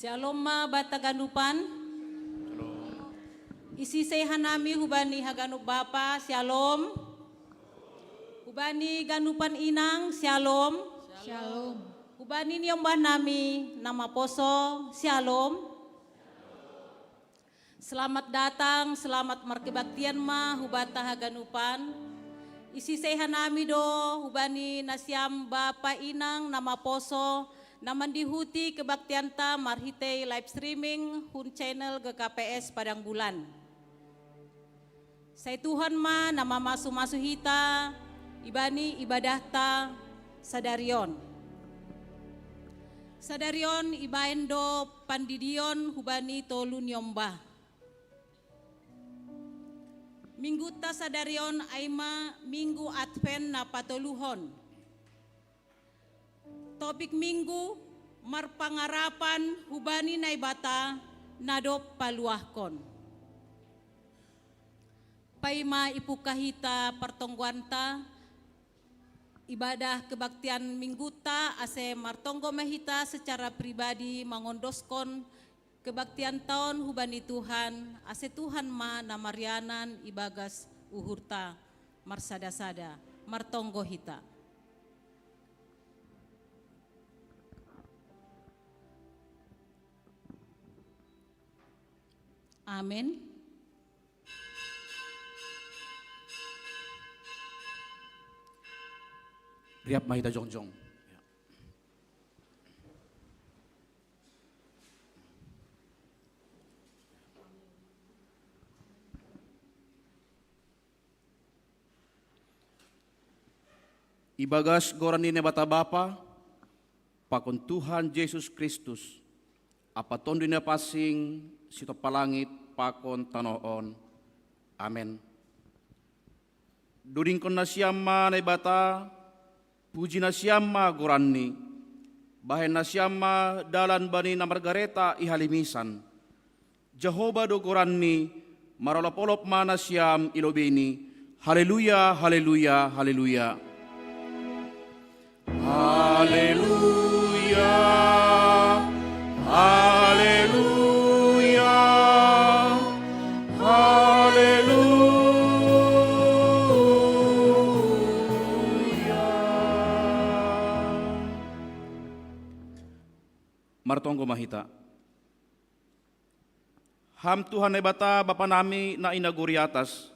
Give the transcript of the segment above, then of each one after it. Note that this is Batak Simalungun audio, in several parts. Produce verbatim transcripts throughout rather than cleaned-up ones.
Shalom ma banta ganupan. Isisei hanami hubani haganup bapa, shalom. Hubani ganupan inang, shalom. Shalom. Hubani niombah nami na maposo, shalom. Selamat datang, selamat markebaktian ma hubanta haganupan. Isisei hanami do hubani nasiam bapa inang na maposo, na mandihuti kebaktianta marhitei live streaming hun channel G K P S Padang Bulan. Sai Tuhan ma na mamasu-masu hita ibani ibadahta sadarion. Sadarion ibaen do pandidion hubani tolu niombah. Mingguta sadarion ai ma Minggu Advent na patoluhon. Topik Minggu, marpangarapan hubani Naibata na dob paluahkon. Paima ipungkah hita partonggoanta, ibadah kebaktian Mingguta, ase martonggo ma hita secara pribadi mangondoskon kebaktiantaon hubani Tuhan, ase Tuhan ma na marianan ibagas uhurta marsada-sada. Martonggo hita. Amen. Riap ma hita jongjong. Ibagas goran ni Naibata Bapa, pakon Tuhan Jesus Kristus, ampa Tonduy Napansing, sitompa langit pakon tanoh on. Amen. Dodingkon nasiam ma Naibata, puji nasiam ma goranni, bahen nasiam ma dalan bani na margareta i halimisan. Jahowa do goranni, marolop-olop ma nasiam i lobeini. Haleluya, haleluya, haleluya. Haleluya, haleluya, haleluya. Martonggo ma hita. Ham Tuhan Naibata, Bapa nami na i nagori atas,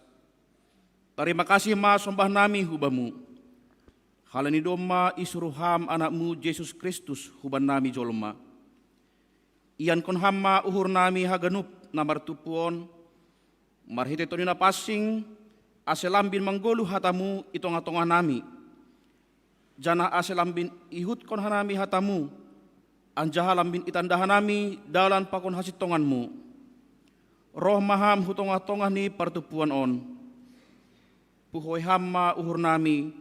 tarima kasih ma sombah nami hu Bamu, halani domma isuruh Ham Anakmu Jesus Kristus hubannami jolma. Iankon Ham ma uhur nami haganup na martumpu on, marhitei Tonduy Napansing, ase lambin manggoluh hataMu i tongah-tongah nami, janah ase lambin iihutkon hanami hataMu, anjaha lambin itanda hanami dalan pakon hasintonganMu. Roh ma Ham hu tongah-tongah ni partumpuan on. Puhoi Ham ma uhur nami,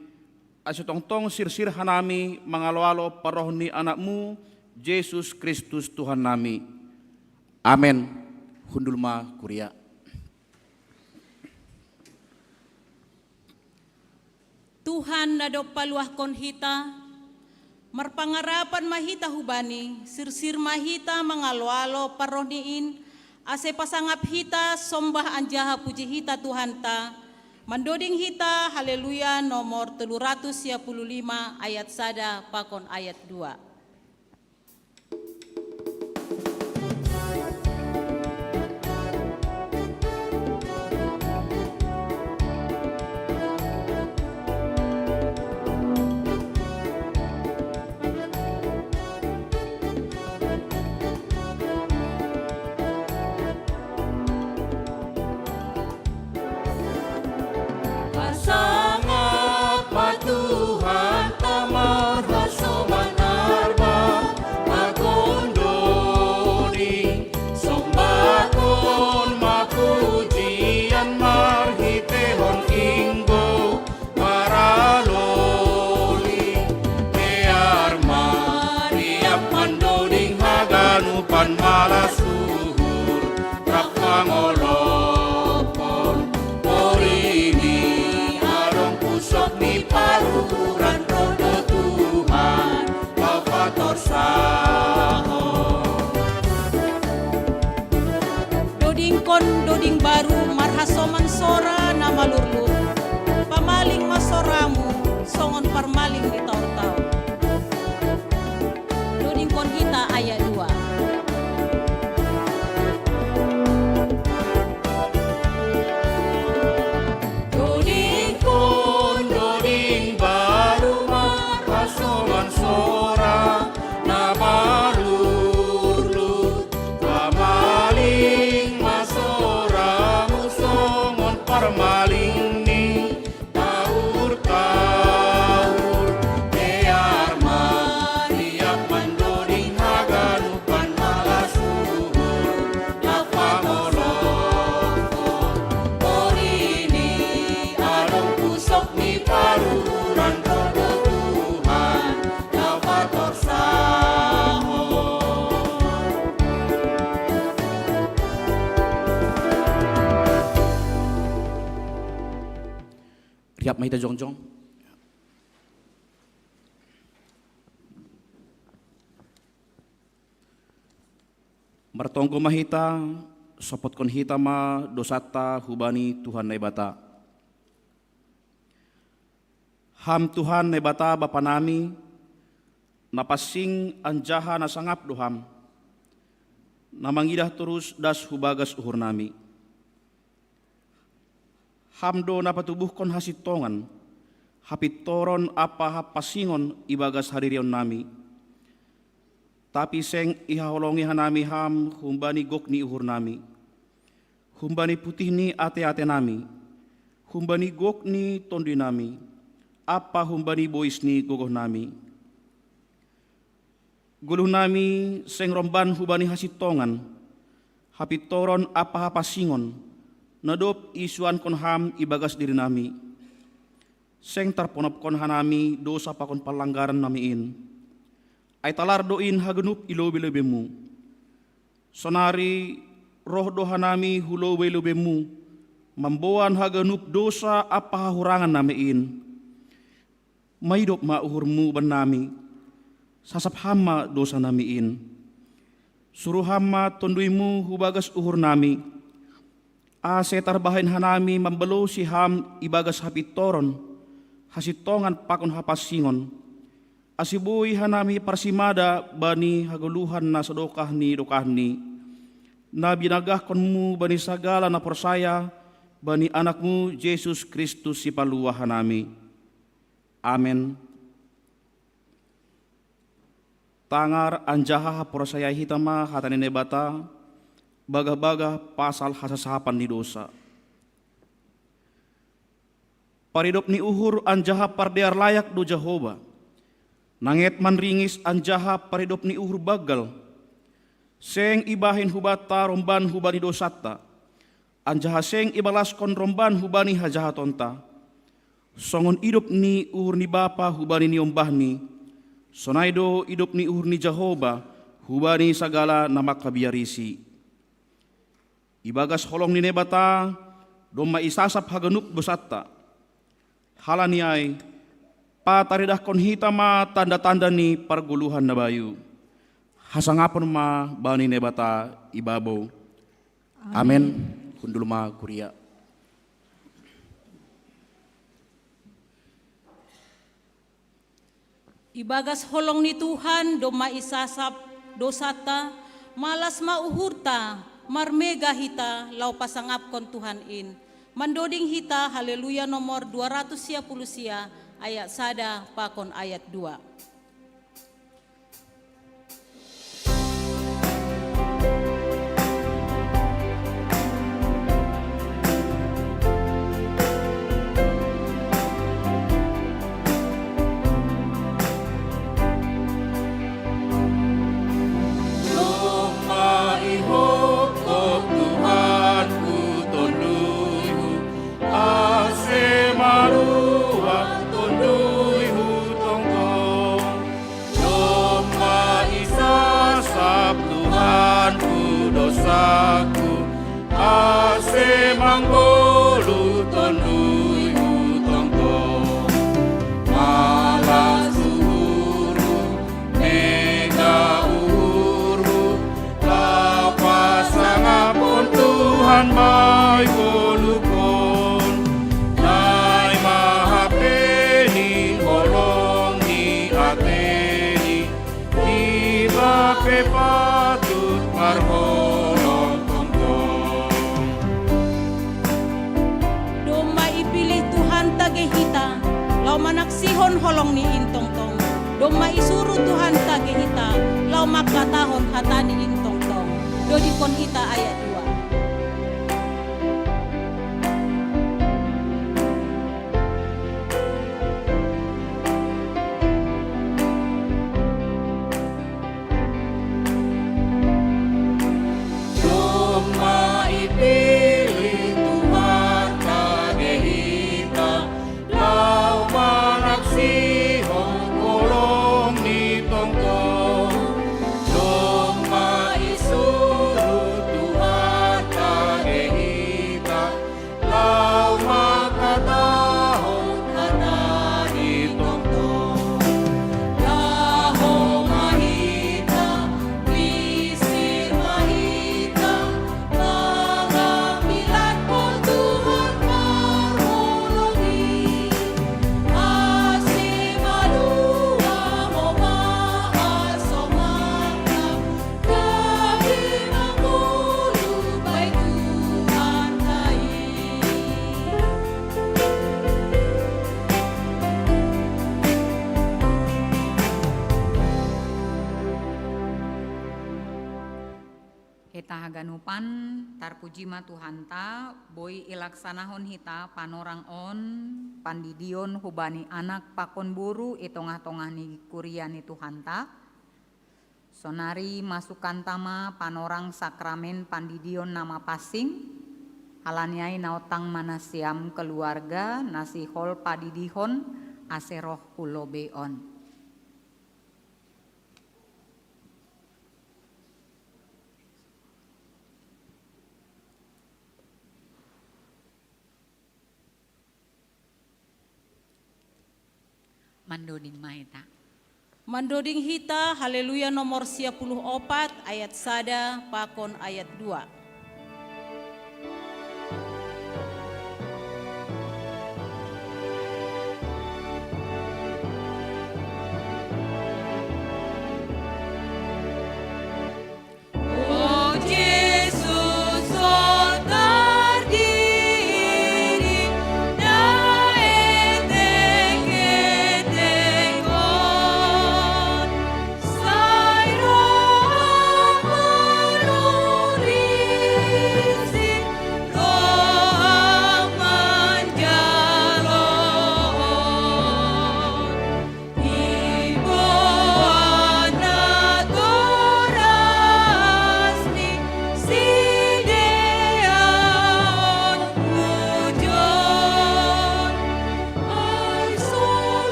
ase tongtong sirsir hanami mangalo-alo parroh ni AnakMu, Jesus Kristus Tuhan nami. Amen. Hundul ma kuria. Tuhan na dob paluahkon hita, marpangarapan ma hita hu Bani, sirsir ma hita mangalo-alo parroh ni in, ase pasangap hita sombah anjaha puji hita Tuhanta, mandoding hita Haleluya nomor tolu ratus sia puluh lima ayat sada pakon ayat dua. Pasangap ma Tuhanta marhasoman arba, pakon doding, sombahkon ma pujian marhiteihon inggou maraloli. Dear ma riap mandoding haganupan malas uhur, rap mangolopon porini, adong pusok ni paruhuran, roh do Tuhan papatorasahon. Doding baru marhasoman sora na malurlur. Pamaling ma soramu songon parmaling ni taor-taor. Dodingkon hita ayat dua. Dodingkon doding baru marhasoman sora na malurlur. Pamaling ma soramu songon parmaling ni taur-taur. Dear ma riap mandoding haganupan malas uhur. Laho pangolophon, boi ni adong pusok ni paluhuran ro do Tuhan. Riap ma hita jongjong. Martonggo ma hita, sopotkon hita ma dosanta hubani Tuhan Naibata. Ham Tuhan Naibata Bapanami, na pansing anjaha na sangap do Ham, na mangidah torus das hu bagas uhurnami. Ham do na patubuhkon hasintongan, hapintoron ampa hapansingon ibagas hadirionnami. Tapi seng ihaholongi hanami Ham humbani gok ni uhurnami, humbani putih ni ate-atenami, humbani gok ni tondinami, ampa humbani bois ni gogohnami. Goluhnami seng romban hubani hasintongan, hapintoron ampa hapansingon, na dob isuankon Ham ibagas dirinami. Seng tarponopkon hanami dosa pakon panlanggarannami in. Ai talar do in haganup i lobei-lobeiMu. Sonari roh do hanami hu lobei-lobeiMu, mamboan haganup dosa ampa hahurangannami in. Maidop ma uhurMu bannami, sasap Ham ma dosanami in. Suru Ham ma TonduyMu hu bagas uhurnami, ase tarbahen hanami mambalosi Ham ibagas hapintoron, hasintongan pakon hapansingon, ase boi hanami parsimada bani hagoluhan na sadokah ni dokahni, na binagahkonMu bani sagala na porsaya bani AnakMu Jesus Kristus Sipalua hanami. Amen. Tangar anjaha haporseai hita ma hata ni Naibata, bagah-bagah pasal hasasapan ni dosa. Paridop ni uhur anjaha pardear layak do Jahowa. Nanget manringis anjaha paridop ni uhur banggal. Seng ibahen hubanta romban hubani dosanta, anjaha seng ibalaskon romban hubani hajahatonta. Songon idop ni uhur ni bapa hubani niombahni, sonai do idop ni uhur ni Jahowa hubani sagala na mangkabiarisi. Ibagas holong ni Naibata domma isasap haganup dosanta. Halani ai, pataridahkon hita ma tanda-tanda ni pargoluhan na bayu. Hasangapon ma bani Naibata ibabo. Amen. Hundul ma kuria. Ibagas holong ni Tuhan domma isasap dosanta, malas ma uhurta, marmega hita laho pasangapkon Tuhan in. Mandoding hita Haleluya nomor dua ratus sia puluh sia, ayat sada pakon ayat dua. Domma ihophop Tuhan hu tonduyhu, ase maruah tonduyhu tongtong. Domma isasap Tuhan hu dosaku, ase manggoluh tonduyhu tongtong. Malas uhurhu, mega uhurhu, laho pasangaphon Tuhan. Mai golukon, Na'i Mahapehelin holong ni atei, Iba'pe patut marholong tongtong. Domma ipilih Tuhanta ge hita, lao manaksihon holong ni in tongtong. Domma isuru Tuhanta ge hita, lao mangkatahon hata ni in tongtong. Dodikon hita ayat dua. Domma ipilih Tuhanta ge hita, lao manaksihon holong ni tongtong. Domma isuru Tuhanta ge hita, lao mangkatahon hata ni tongtong. Laho ma hita, misir ma hita, mangambilankon Tuhan marholong i. Ase malua homa asomanta, gabe mangolu bai Tuhanta i. Hita haganupan, tarpuji ma Tuhanta, boi ilaksanahon hita panorang on, pandidion hubani anak pakon boru i tongah-tongah ni kuria ni Tuhanta. Sonari masukanta ma panorang sakramen pandidion na mapansing, halani ai naontang ma nasiam keluarga na sihol padidihon ase roh hu lobei on. Mandoding ma hita. Mandoding hita Haleluya nomor sia puluh opat ayat sada pakon ayat dua.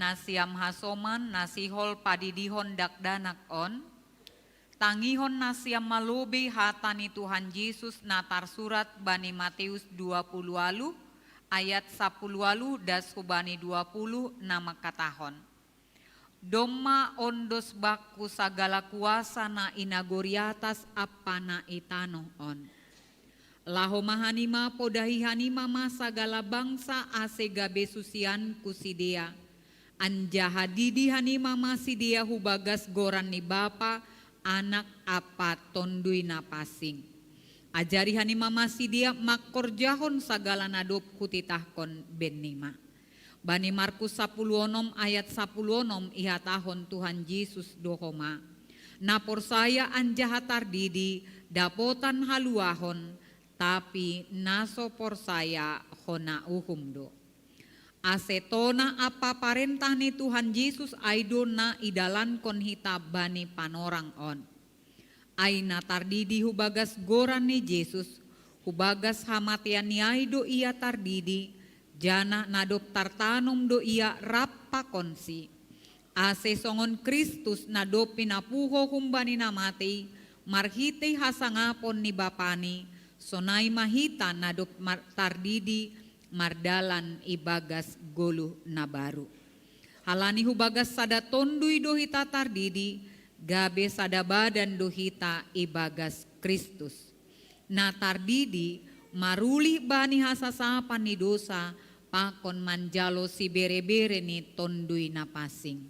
Nasiam hasoman na sihol padidihon dakdanak on, tangihon nasiam ma lobei hata ni Tuhan Jesus na tarsurat bani Mateus dua puluh walu ayat sapuluh walu das hubani dua puluh na mangkatahon: Domma ondos Bakku sagala kuasa na i nagori atas ampa na i tanoh on. Laho ma hanima podahi hanima ma sagala bangsa ase gabe susianKu sidea, anjaha didi hanima ma sidea hu bagas goran ni Bapa, Anak ampa Tonduy Napansing. Ajari hanima ma sidea mangkorjahon sagala na dob Hutitahkon bennima. Bani Markus sapuluh onom ayat sapuluh onom ihatahon Tuhan Jesus do homa: Na porsaya anjaha tardidi dapotan haluahon, tapi na so porsaya hona uhum do. Ase tona ampa parentah ni Tuhan Jesus ai do na idalankon hita bani panorang on. Ai na tardidi hu bagas goran ni Jesus, hu bagas hamateanNi ai do Ia tardidi, janah na dob tartanom do Ia rap pakonSi. Ase songon Kristus na dob pinapuho humbani na matei marhitei hasangapon ni BapaNi, Sonai ma hita na dob mar-, tardidi mardalan ibagas goluh na baru. Halani hubagas sada tondui do hita tardidi, gabe sada badan do hita ibagas Kristus. Na tardidi marulih bani hasasapan ni dosa, pakon manjalo siberebere ni Tonduy Napansing.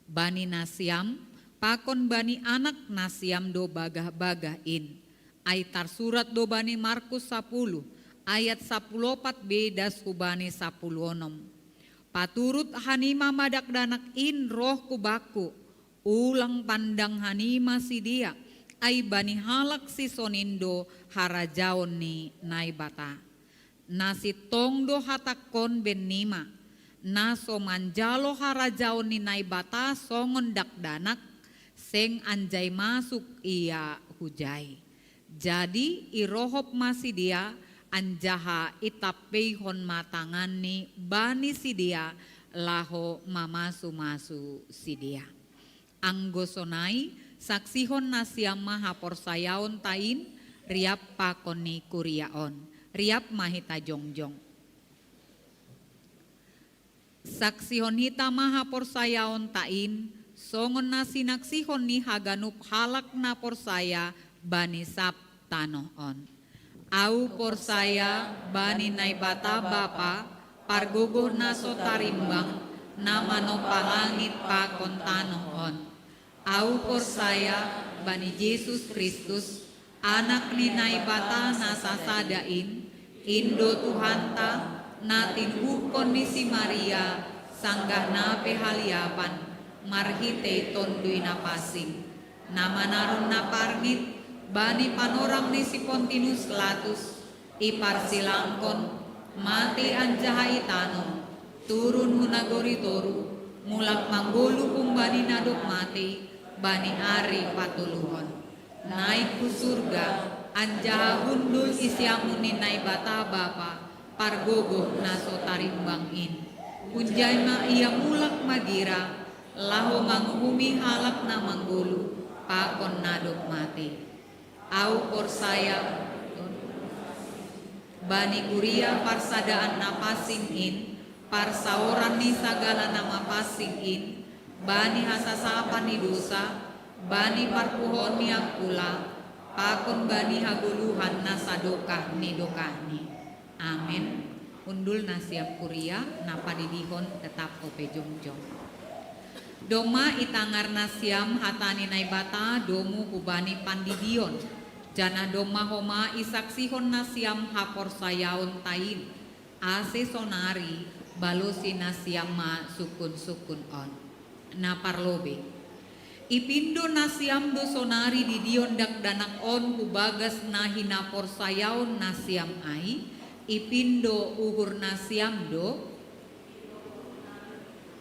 Bani nasiam, pakon bani anak nasiam do bagah-bagah in. Ai tarsurat do bani Markus sapuluh, ayat sapuluh opat be das hubani sapuluh onom. Paturut hanima ma dakdanak in roh hu bakku, ulang pandang hanima sidea, ai bani halak sisonin do harajaon ni Naibata. Na sintong do hatangkon bennima, na so manjalo harajaon ni Naibata songon dakdanak, seng anjai masuk ia hujai. Jadi irohop ma sidea, anjaha itampeihon ma tanganni bani sidea, laho mamasu-masu sidea. Anggo sonai, saksihon nasiam ma haporsayaonta in, riap pakon ni kuria on. Riap ma hita jongjong. Saksihon hita ma haporsayaonta in, songon na sinaksihon ni haganup halak na porsaya bani sab tanoh on. Ahu porsaya bani Naibata Bapa, pargogoh na so tarimbang, na manompa langit pakon tanoh on. Ahu porsaya bani Jesus Kristus, Anak ni Naibata na sasada in, in do Tuhanta, na tinubuhkon ni si Maria, sanggah na pe haliapan, marhitei Tonduy Napansing. Na manaron na parngit, bani panorang ni si Pontinus Latus, iparsilangkon, matei anjaha itanom, turun hu nagori toruh, mulak manggoluh humbani na dob matei, bani ari patoluhon. Naik hu surga, anjaha hundul i siamun ni Naibata Bapa, pargogoh na so tarimbang in. Hunjai ma ia mulak magira, laho manguhumi halak na manggoluh, pakon na dob matei. Ahu porsaya bani kuria parsadaan na pansing in, parsaoran ni sagala na mapansing in, bani hasasapan ni dosa, bani parpuhoon ni angkula, pakon bani hagoluhan na sadokah ni dokahni. Amen. Hundul nasiam kuria, na padidihon tetap ope jongjong. Domma itangar nasiam hata ni Naibata domu hubani pandidion, janah domma homa isaksihon nasiam haporsayaonta in, ase sonari balosi nasiam ma sungkun-sungkun on. Na parlobei. Ipindo nasiam do sonari didion dakdanak on hu bagas na hinaporsayaon nasiam ai, ipindo uhur nasiam do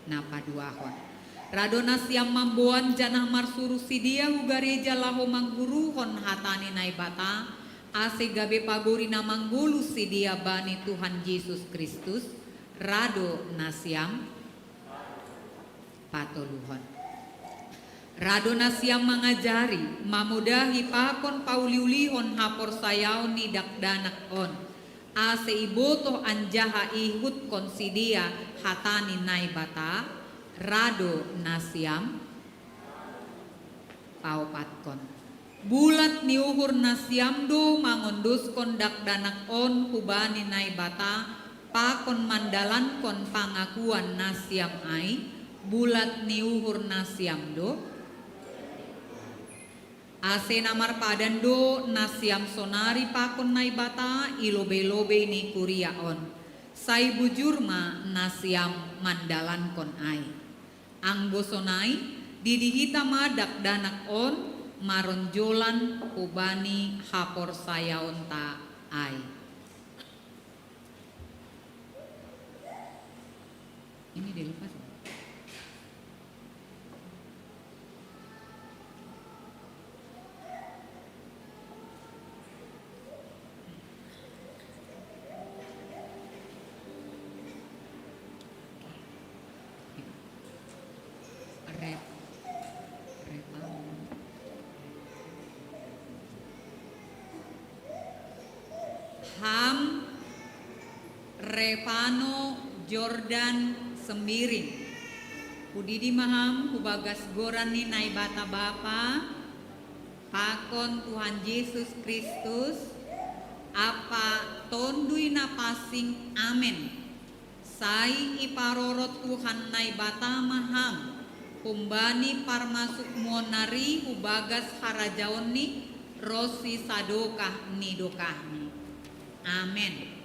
na paduahon. Rado nasiam mamboan janah marsuruh sidea hu gareja laho mangguruhon hata ni Naibata, ase gabe pagori na manggoluh sidea bani Tuhan Jesus Kristus, rado nasiam patoluhon. Rado nasiam mangajari, mamodahi pakon pauliulihon haporsayaon ni dakdanak on, ase ibotoh anjaha iihutkon sidea hata ni Naibata, rado nasiam paopatkon. Bulat ni uhur nasiam do mangondoskon dakdanak on hubani Naibata, pakon mandalankon pangakuan nasiam ai, bulat ni uhur nasiam do. Ase na marpadan do nasiam sonari pakon Naibata i lobei-lobei ni kuria on. Sai bujur ma nasiam mandalankon ai. Anggo sonai, didi hita ma dakdanak on maronjolan hubani haporsayaonta ai. Ini dilepas. Rep. Rep. Ham Revano Jordan Sembiring. Hudidi ma ham hubagas goran ni Naibata Bapa, pakon Tuhan Jesus Kristus, ampa Tonduy Napansing. Amen. Sai iparorot Tuhan Naibata ma ham, humbani parmasukmuon nari hubagas harajaonNi ronsi sadokah ni dokahni. Amen.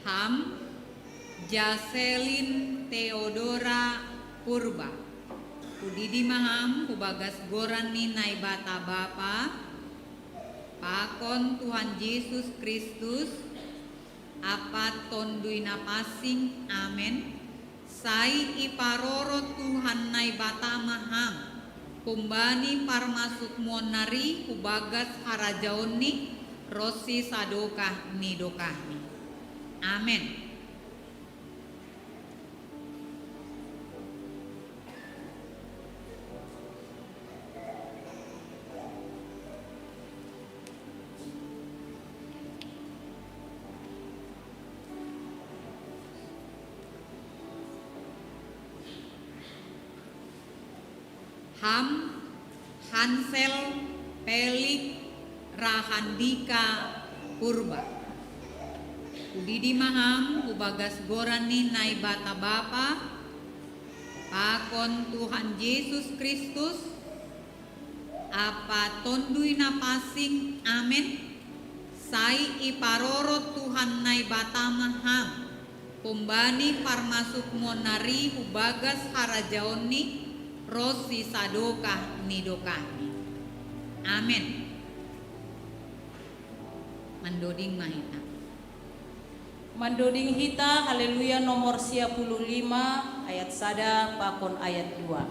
Ham Jaselin Theodora Purba. Hudidi ma ham hubagas goran ni Naibata Bapa, pakon Tuhan Jesus Kristus, ampa Tonduy Napansing. Amen. Sai iparorot Tuhan Naibata ma ham, humbani parmasukmuon nari hubagas harajaonNi ronsi sadokah ni dokahni. Amen. Ham Hansel Pelik Rahandika Purba. Hudidi ma ham hubagas goran ni Naibata Bapa, pakon Tuhan Jesus Kristus, ampa Tonduy Napansing. Amen. Sai iparorot Tuhan Naibata ma ham, humbani parmasukmuon nari hubagas harajaonNi ronsi sadokah ni dokahni. Amen. Mandoding ma hita. Mandoding hita Haleluya nomor sia puluh lima, ayat sada pakon ayat dua.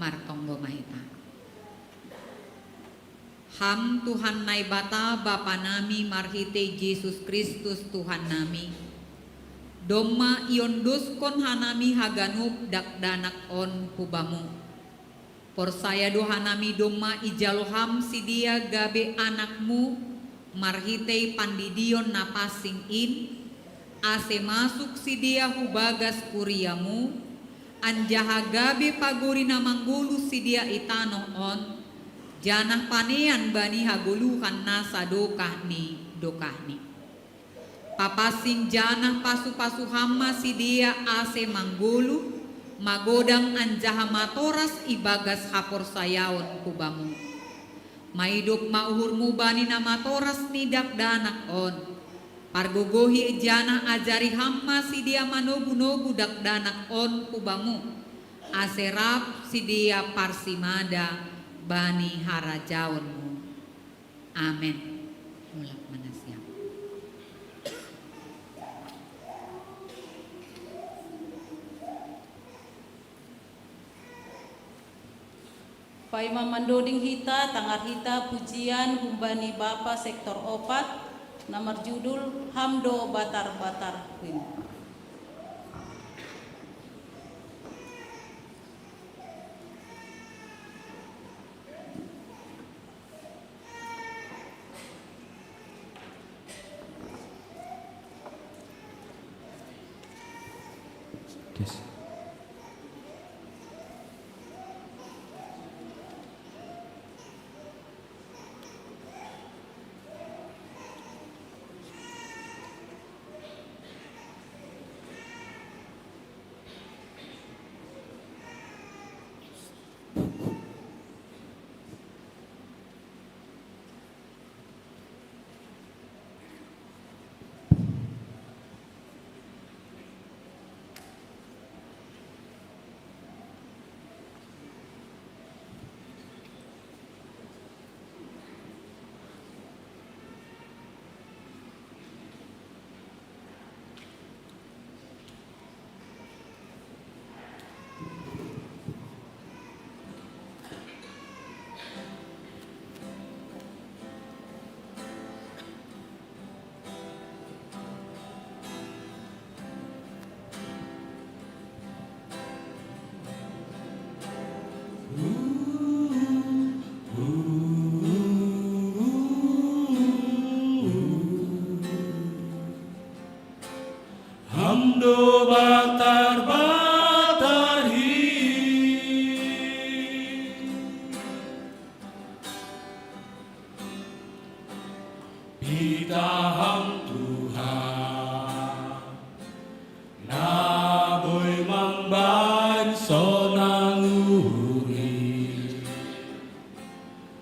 Martonggo ma hita. Ham Tuhan Naibata Bapa nami marhitei Jesus Kristus Tuhan nami, domma iondoskon hanami haganup dakdanak on hu Bamu. Porsaya do hanami domma ijalo Ham sidea gabe anakMu marhitei pandidion na pansing in, ase masuk sidea hu bagas kuria-Mu, Anjaha gabe pagori na manggoluh sidea i tanoh on, janah panean bani hagoluhan nasa dokah ni dokahni. Papansing janah pasu-pasu Ham ma sidea ase manggoluh, magodang anjaha matoras ibagas haporsayaon hu Bamu. Maidop ma uhur-Mu bani na matoras ni dakdanak on. Pargogohi janah ajari Ham ma sidea manogu-nogu dakdanak on hu Bamu, ase rap sidea parsimada bani harajaon-Mu. Amen. Mulak ma nasiam. Paima mandoding hita, tangar hita pujian humbani Bapa sektor opat, na marjudul Ham do Batar-batarhim. Ham do Batar-batarhim. Pitah Ham Tuhan, na boi mambahen sonang uhur-Hu,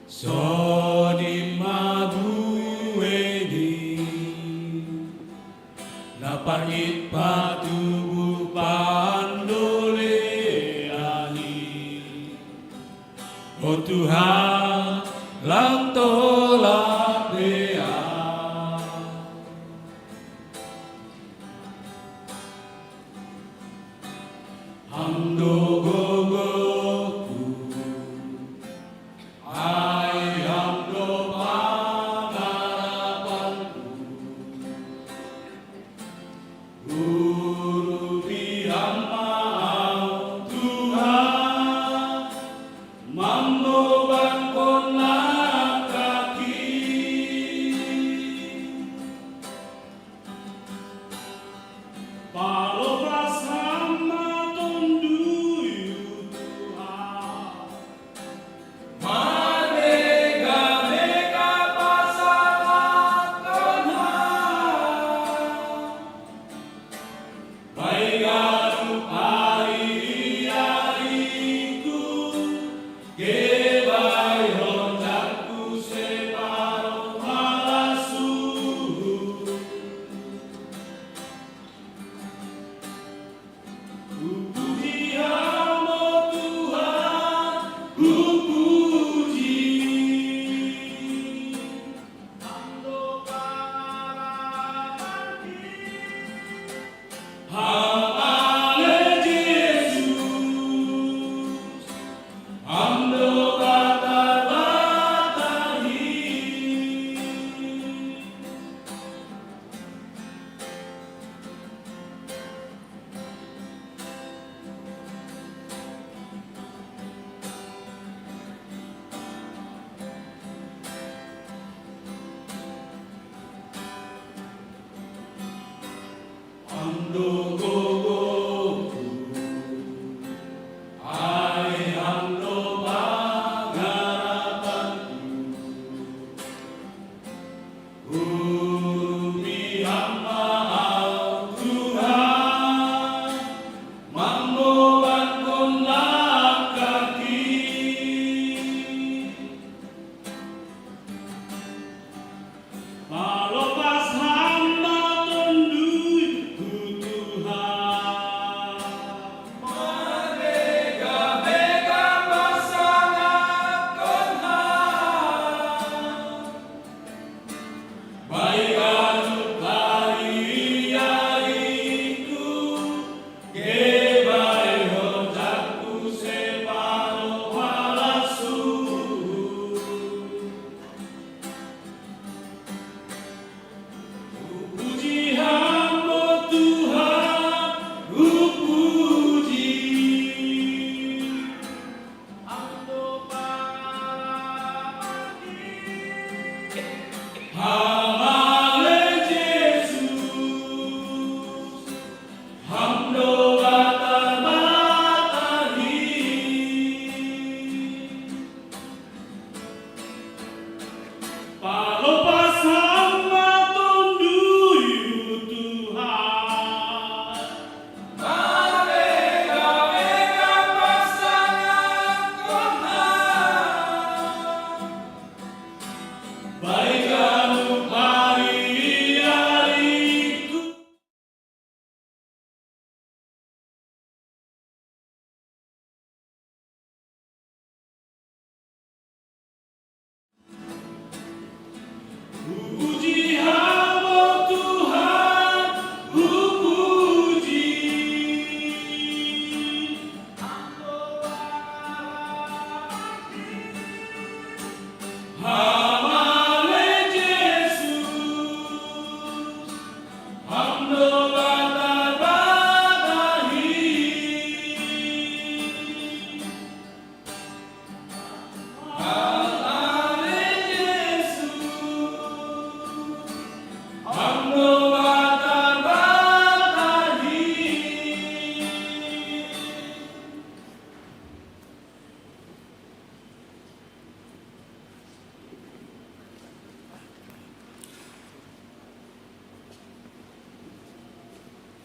sodim ma buei-Ni, na parngit patubuh pandolean-Ni. O Tuhan, lang tolap dear. Ham do gogohku, ai Ham do pangarapanku. Urupi Ham ma ahu, Tuhan, mamboban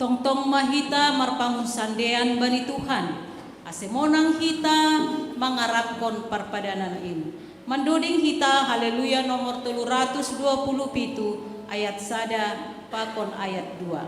Tongtong ma hita marpangunsandean bani Tuhan, ase monang hita mangarapkon parpadanan in. Mandoding hita Haleluya nomor tolu ratus dua puluh pitu, ayat sada pakon ayat dua.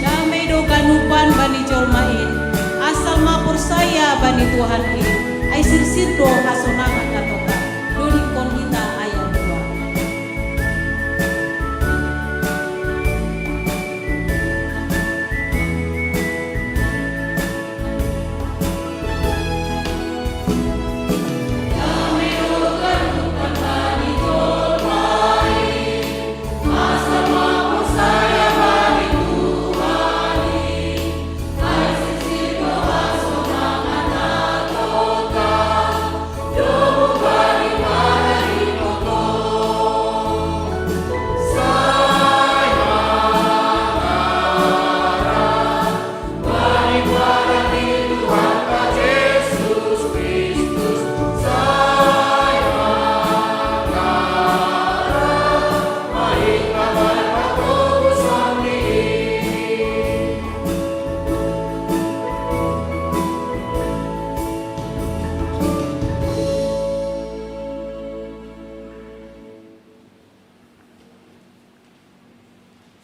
Dame do ganupan bani jolma in, asal ma porsaya bani Tuhan in, ai sirsir do hasonangan na tongah. Dodingkon hita ayat dua.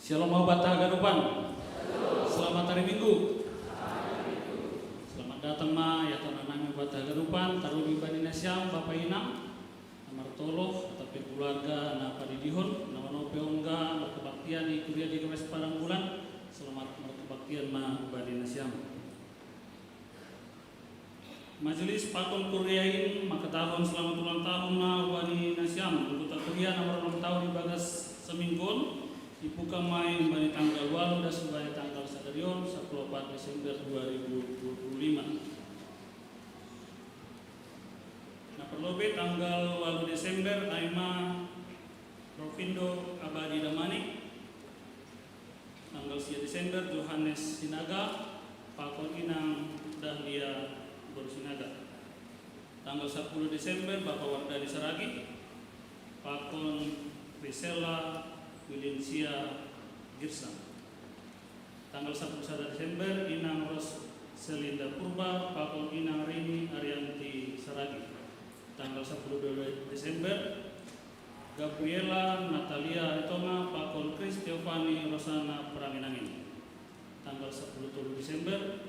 Shalom ma hubanta haganupan. Selamat hari Minggu. Selamat datang ma ia tona nami hubanta haganupan, tarlumobi bani nasiam bapa inang na martoloh atap pe keluarga na padidihon, na manopi pe ongga markebaktian i Kuria di G K P S Padang Bulan. Selamat markebaktian ma hubani nasiam. Majelis pakon kuria in mangkatahon selamat ulang tahun ma hubani nasiam anggota kuria na marulang tahun ibagas saminggu on. Ibuka ma i humbani tanggal ualu das hubani tanggal sadari on, sapuluh opat Desember dua ribu dua puluh lima. Na parlobei tanggal ualu Desember ai ma Rovindo Abadi Damanik, tanggal sia Desember Johannes Sinaga pakon inang Dahlia Boru Sinaga. Tanggal sapuluh Desember Bapa Wardani Saragi pakon Priscilla Williamsia Girsang. Tanggal sapuluh sada Desember inang Ros Selinda Purba pakon inang Rini Arianti Saragi. Tanggal sapuluh dua Desember Gabriela Natalia Aritonga pakon Chris Teofani Rosana Peranginangin. Tanggal sapuluh tolu Desember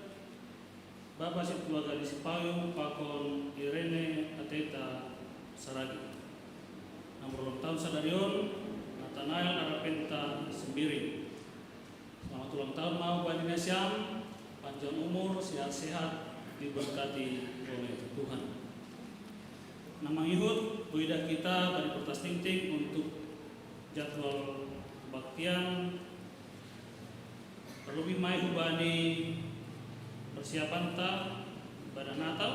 Bapa Sintua Gadis Payung pakon Irene Ateta Saragi. Na marulang tahun sadari on Natanael Arapenta Sembiring. Selamat ulang tahun ma hubani nasiam, panjang umur, sehat-sehat, diberkati oleh Tuhan. Na mangihut, huidah hita bani Portas Tingting untuk jadwal kebaktian, parlobei ma i hubani persiapanta ibadah Natal,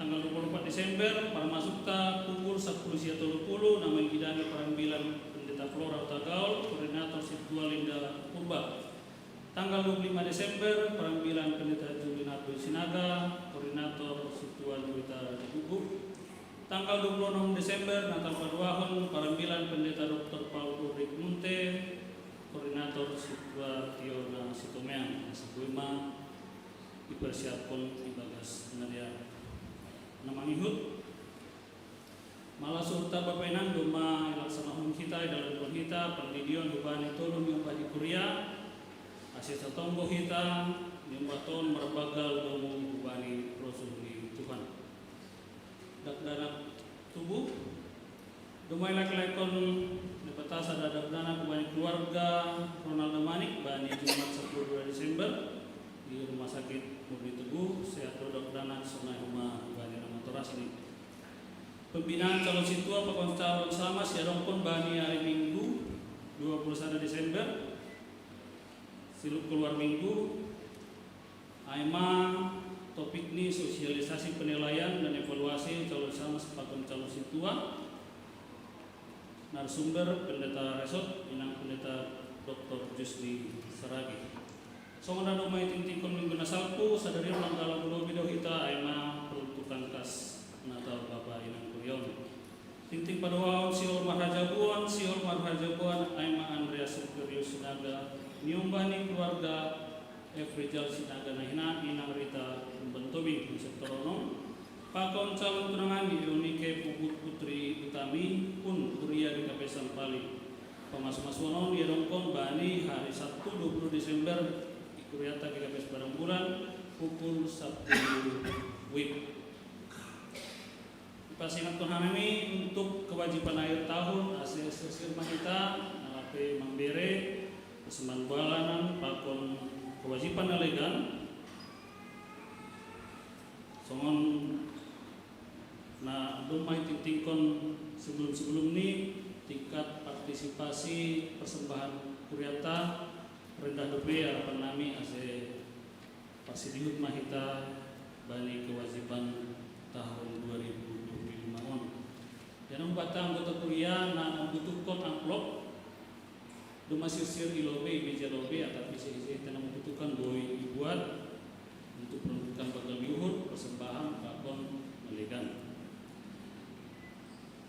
tanggal dua puluh empat Desember, parmasukta pukul sapuluh sia tolu puluh, na mangidangi parambilan Pendeta Flora Hutagaol, koordinator Sintua Linda Purba. Tanggal dua puluh lima Desember, parambilan Pendeta Julinardo Sinaga, koordinator Sintua Juwita di Gubuk. Tanggal dua puluh enam Desember, Natal paduahon, parambilan Pendeta Doktor Paul Ulrich Munte, koordinator Sintua Tiona Sitomeang. Asa boi ma dipersiapkon ibagas na dear. Na mangihut, Malas hita Bapa inang, domma ilaksanahon hita, idalankon hita, pandidion hubani tolu ni ombah ni kuria, ase satonggo hita, ni ombah ton marbagal domu hubani rosuh ni Tuhan. Dakdanak tubu, domma ilak-ilakon Debata sada dakdanak hubani keluarga Ronald Damanik, bani Jumat sapuluh Desember, di Rumah Sakit Murni Tubuh, sehat do dakdanak sonai homa bani na matorasni. Pembinaan calon sintua pakon calon sama siadongkon bani ari Minggu, dua puluh sada Desember, siluk keluar Minggu, ai ma topik ni sosialisasi penilaian dan evaluasi calon sama pakon calon sintua. Narasumber Pendeta Resort, inang Pendeta Doktor Jusni Saragi. Songon na domma itingtingkon Minggu na salpu, sadari on manggala bulobi do hita, ai ma peruntukan kas Natal Bapa Inang Kuria on. Tingting paduahon, sihol marhajabuan, sihol marhajabuan, ai ma Andreas Sugerius Sinaga, ni ombah ni keluarga Efrijal Sinaga na hinan, inang Rita Umban Tobing, sektor onom, pakon calon tunangan ni Eunike Puput Putri Utami, pun kuria di K P S Ampali. Pamasumasuon on diadongkon bani hari Sabtu dua puluh Desember, di kuriata di K P S Padang Bulan, pukul sapuluh wib. Ipasingathon hanami untuk kewajiban akhir tahun, ase sirsir ma hita, na lape mambere persembahan bulanan pakon kewajiban na legan, songon na domma itingtingkon sebelum-sebelum ni, tingkat partisipasi persembahan kuriata rendah dope. Harapan nami ase parsidihut ma hita bani kewajiban tahun dua ribu dua puluh lima on. Jadi, buat anggota kuria na membutuhkan amplop, domma sirsir i lobei, i meja lobei, atap ise-ise hita na membutuhkan boi dibuat untuk peruntukan bagal ni uhur, persembahan pakon na legan.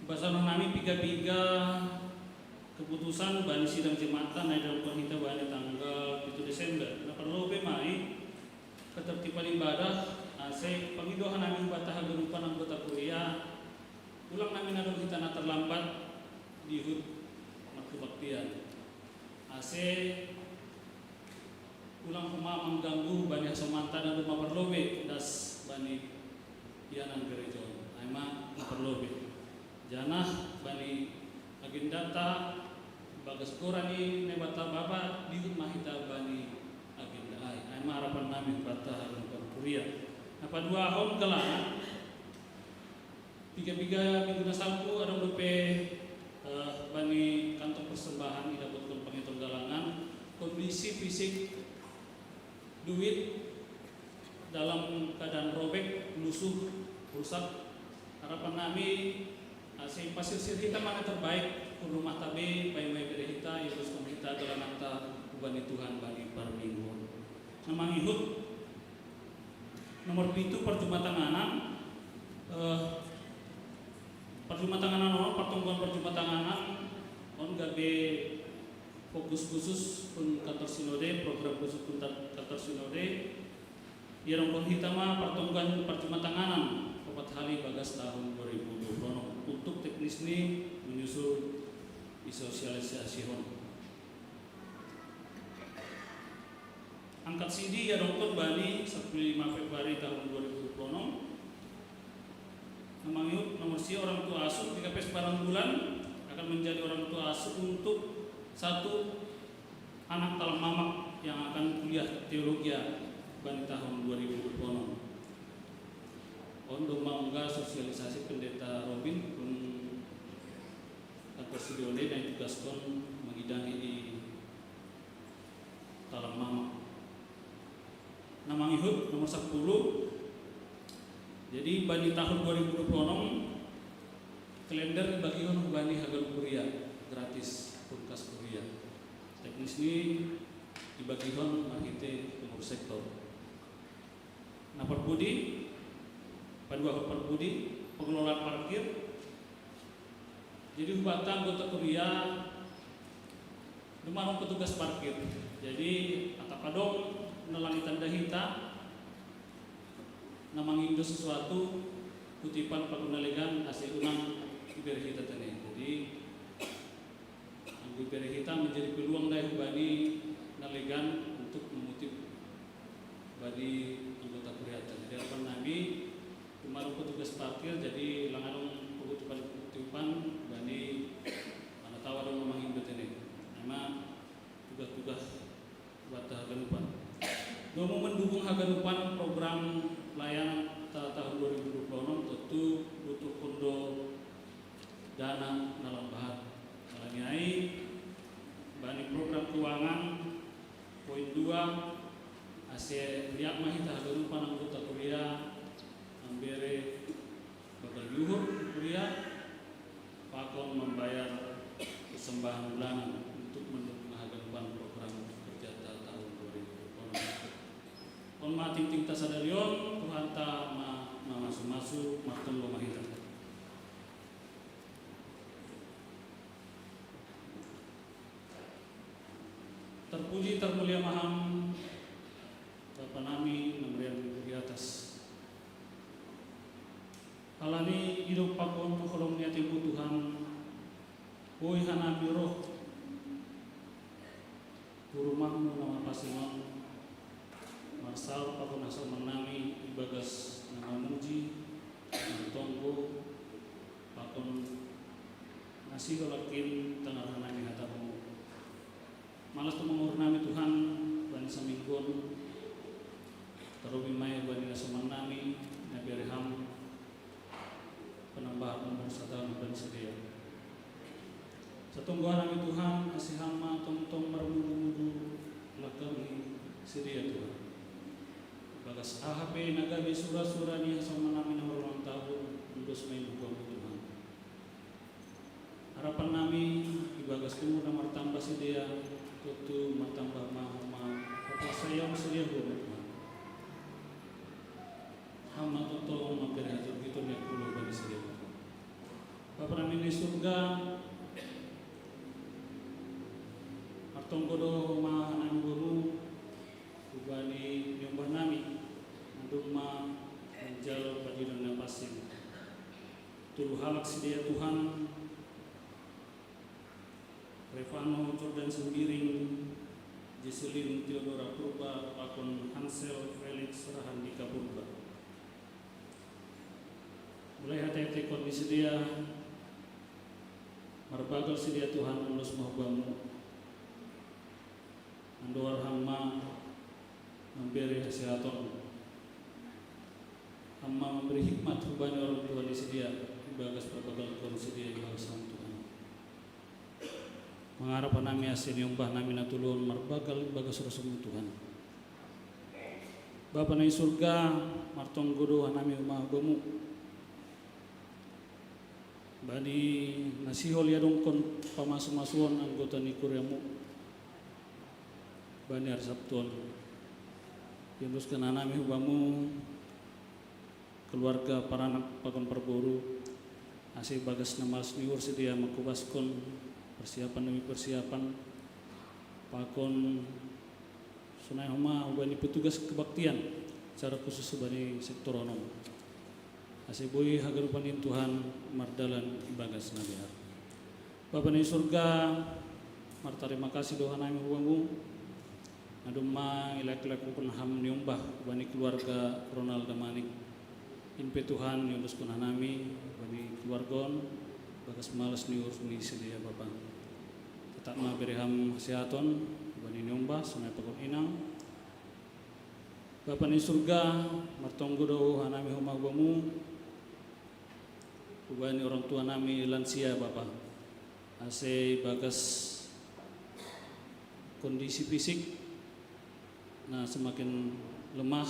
Basanon nami piga-piga keputusan bani sidang jemaatan na idaonkon hita bani tanggal pitu Desember. Na parlobei ma i ketertiban ibadah, ase pangidoan nami hubanta haganupan anggota kuria, ulang nami na adong hita na terlambat di ihut markebaktian. Ase ulang homa mangganggu bani hasomanta na domma parlobei das bani ianan gereja on. Ai ma na parlobei. Janah bani agendanta bagas goran ni Naibata Bapa, dihut ma hita bani agenda ai. Ai ma harapan nami hubanta haganupan kuria. Na paduahon, galangan. Piga-piga minggu na salpu adong dope, eh, bani kantong persembahan idapotkon pangiton galangan, kondisi fisik duit dalam keadaan robek, lusuh, rusak. Harapan nami, eh, ase pasirsir hita ma na terbaik, hun rumahta be, paima ibere hita, iuruskon hita galanganta hubani Tuhan bani parmingguon. Na mangihut, nomor pitu, parjumatanganan. Eh, parjumatanganan on, partonggoan parjumatanganan on gabe fokus khusus hun kantor sinode, program khusus hun ta-, kantor sinode. Iadongkon hita ma partonggoan parjumatanganan opat hali bagas tahun dua ribu dua puluh enam untuk teknis ni menyusul i sosialisasi on. Angkat sidi iadongkon bani sapuluh lima Februari tahun dua ribu dua puluh enam. Na mangihut, nomor sia, orang tua asuh di K P S Padang Bulan akan menjadi orang tua asuh untuk satu anak talang mamak yang akan kuliah teologia bani tahun dua ribu dua puluh enam. On domma unggal sosialisasi Pendeta Robin, pun kantor sinode na itugaskon mangidangi i talang mamak. Na mangihut, nomor sapuluh. Jadi, bani tahun dua ribu dua puluh enam, kalender ibagihon hubani haganup kuria, gratis, hun kas kuria. Teknis ni ibagihon marhite pengurus sektor. Na parpudi, paduahon parpudi, pengelolaan parkir. Jadi, hubanta anggota kuria, domma adong petugas parkir. Jadi, atap adong na lang itanda hita, na mangindo sesuatu, kutipan pakon na legan, ase unang Ibere hita tene. Jadi, anggo ibere hita menjadi peluang dai hubani na legan untuk mengutip bani anggota kuriata. Jadi, harapan nami, cuma petugas parkir, jadi lang adong penutupan-penutupan bani mana tawa dong memang tene. Nama tugas-tugas buat haganupan. Domu mendukung haganupan program pelayanan ta tahun dua ribu dua puluh enam, tentu butuh kondo dana na lambahat. Alani ai, bani program keuangan, poin dua, ase liak ma hita haganupan anggota kuria, ambere bakal yuhur kuria, pakon membayar persembahan bulanan untuk mendukung haganupan program kerja ta tahun dua ribu dua puluh enam. Kon ma tingting ta sadarion, Tuhan ta ma, ma masu-masu, martonggo ma hita. Terpuji, termulia ma Ham, Bapa nami na meriang di atas. Alani idop pakon holong ni ateMu Tuhan, boi hanami roh tu rumahMu na marpasu-pasu on, marsaor pakon hasoman nami ibagas na mamuji, martonggo, pakon na sihol angkin tangar hanami hataMu. Malas tu manguhur nami Tuhan, bani saminggu on, tarobi ma i bani hasoman nami, na bere Ham, panambahan umur sataon bani sidea. Satonggo hanami Tuhan, ase Ham ma tongtong marmudu-mudu langkah ni sidea Tuhan. Bagas aha pe na gabe sura-sura ni hasoman nami na marulang tahun, udos ma i hubamu Tuhan. Harapan nami, ibagas umur na martamba sidea, tutu martamba ma homa haporsayaon sidea hubamu Tuhan. Ham ma tongtong mambere haturbiton ni angkulo bani sidea Tuhan. Bapa nami na i surga, martonggo do homa hanami hubamu, hubani niombah nami, na domma manjalo padidoan na pansing. Tolu halak sidea Tuhan, Revano Jordan Sembiring, Jesselyn Theodora Purba, pakon Hansel Felix Rahandika Purba. Mulai hata-hata kon ni sidea, marbagal sidea Tuhan, ulos ma hubamu. Andor Ham ma mambere hasehaton. Ham ma mambere hikmat hubani orang tua ni sidea, ibagas parbagalkon sidea ibagas Ham Tuhan. Mangarap hanami ase niombah nami na tolu on marbagal ibagas rohaMu Tuhan. Bapa na i surga, martonggo do hanami homa hubamu. Bani na sihol iadongkon pamasu-masuon anggota ni kuriaMu. Bani ari Sabtu on, iondoskan hanami hubamu keluarga, paranak pakon parboru, ase ibagas na malas ni uhur sidea mangkobaskon persiapan demi persiapan, pakon sonai homa hubani petugas kebaktian, secara khusus hubani sektor onom. Ase boi haganupan in Tuhan mardalan ibagas na dear. Bapa na i surga, martarima kasih do hanami hubamu, na domma ilaklakon Ham niombah hubani keluarga Ronald Damanik. In pe Tuhan, iondoskon hanami hubani keluarga on, bagas malas ni uhur ni sidea Bapa. Tetap ma bere Ham hasehaton hubani niombah, sonai pakon inang. Bapa na i surga, martonggo do hanami homa hubamu, hubani orang tua nami lansia Bapa. Ase ibagas kondisi fisik na semakin lemah,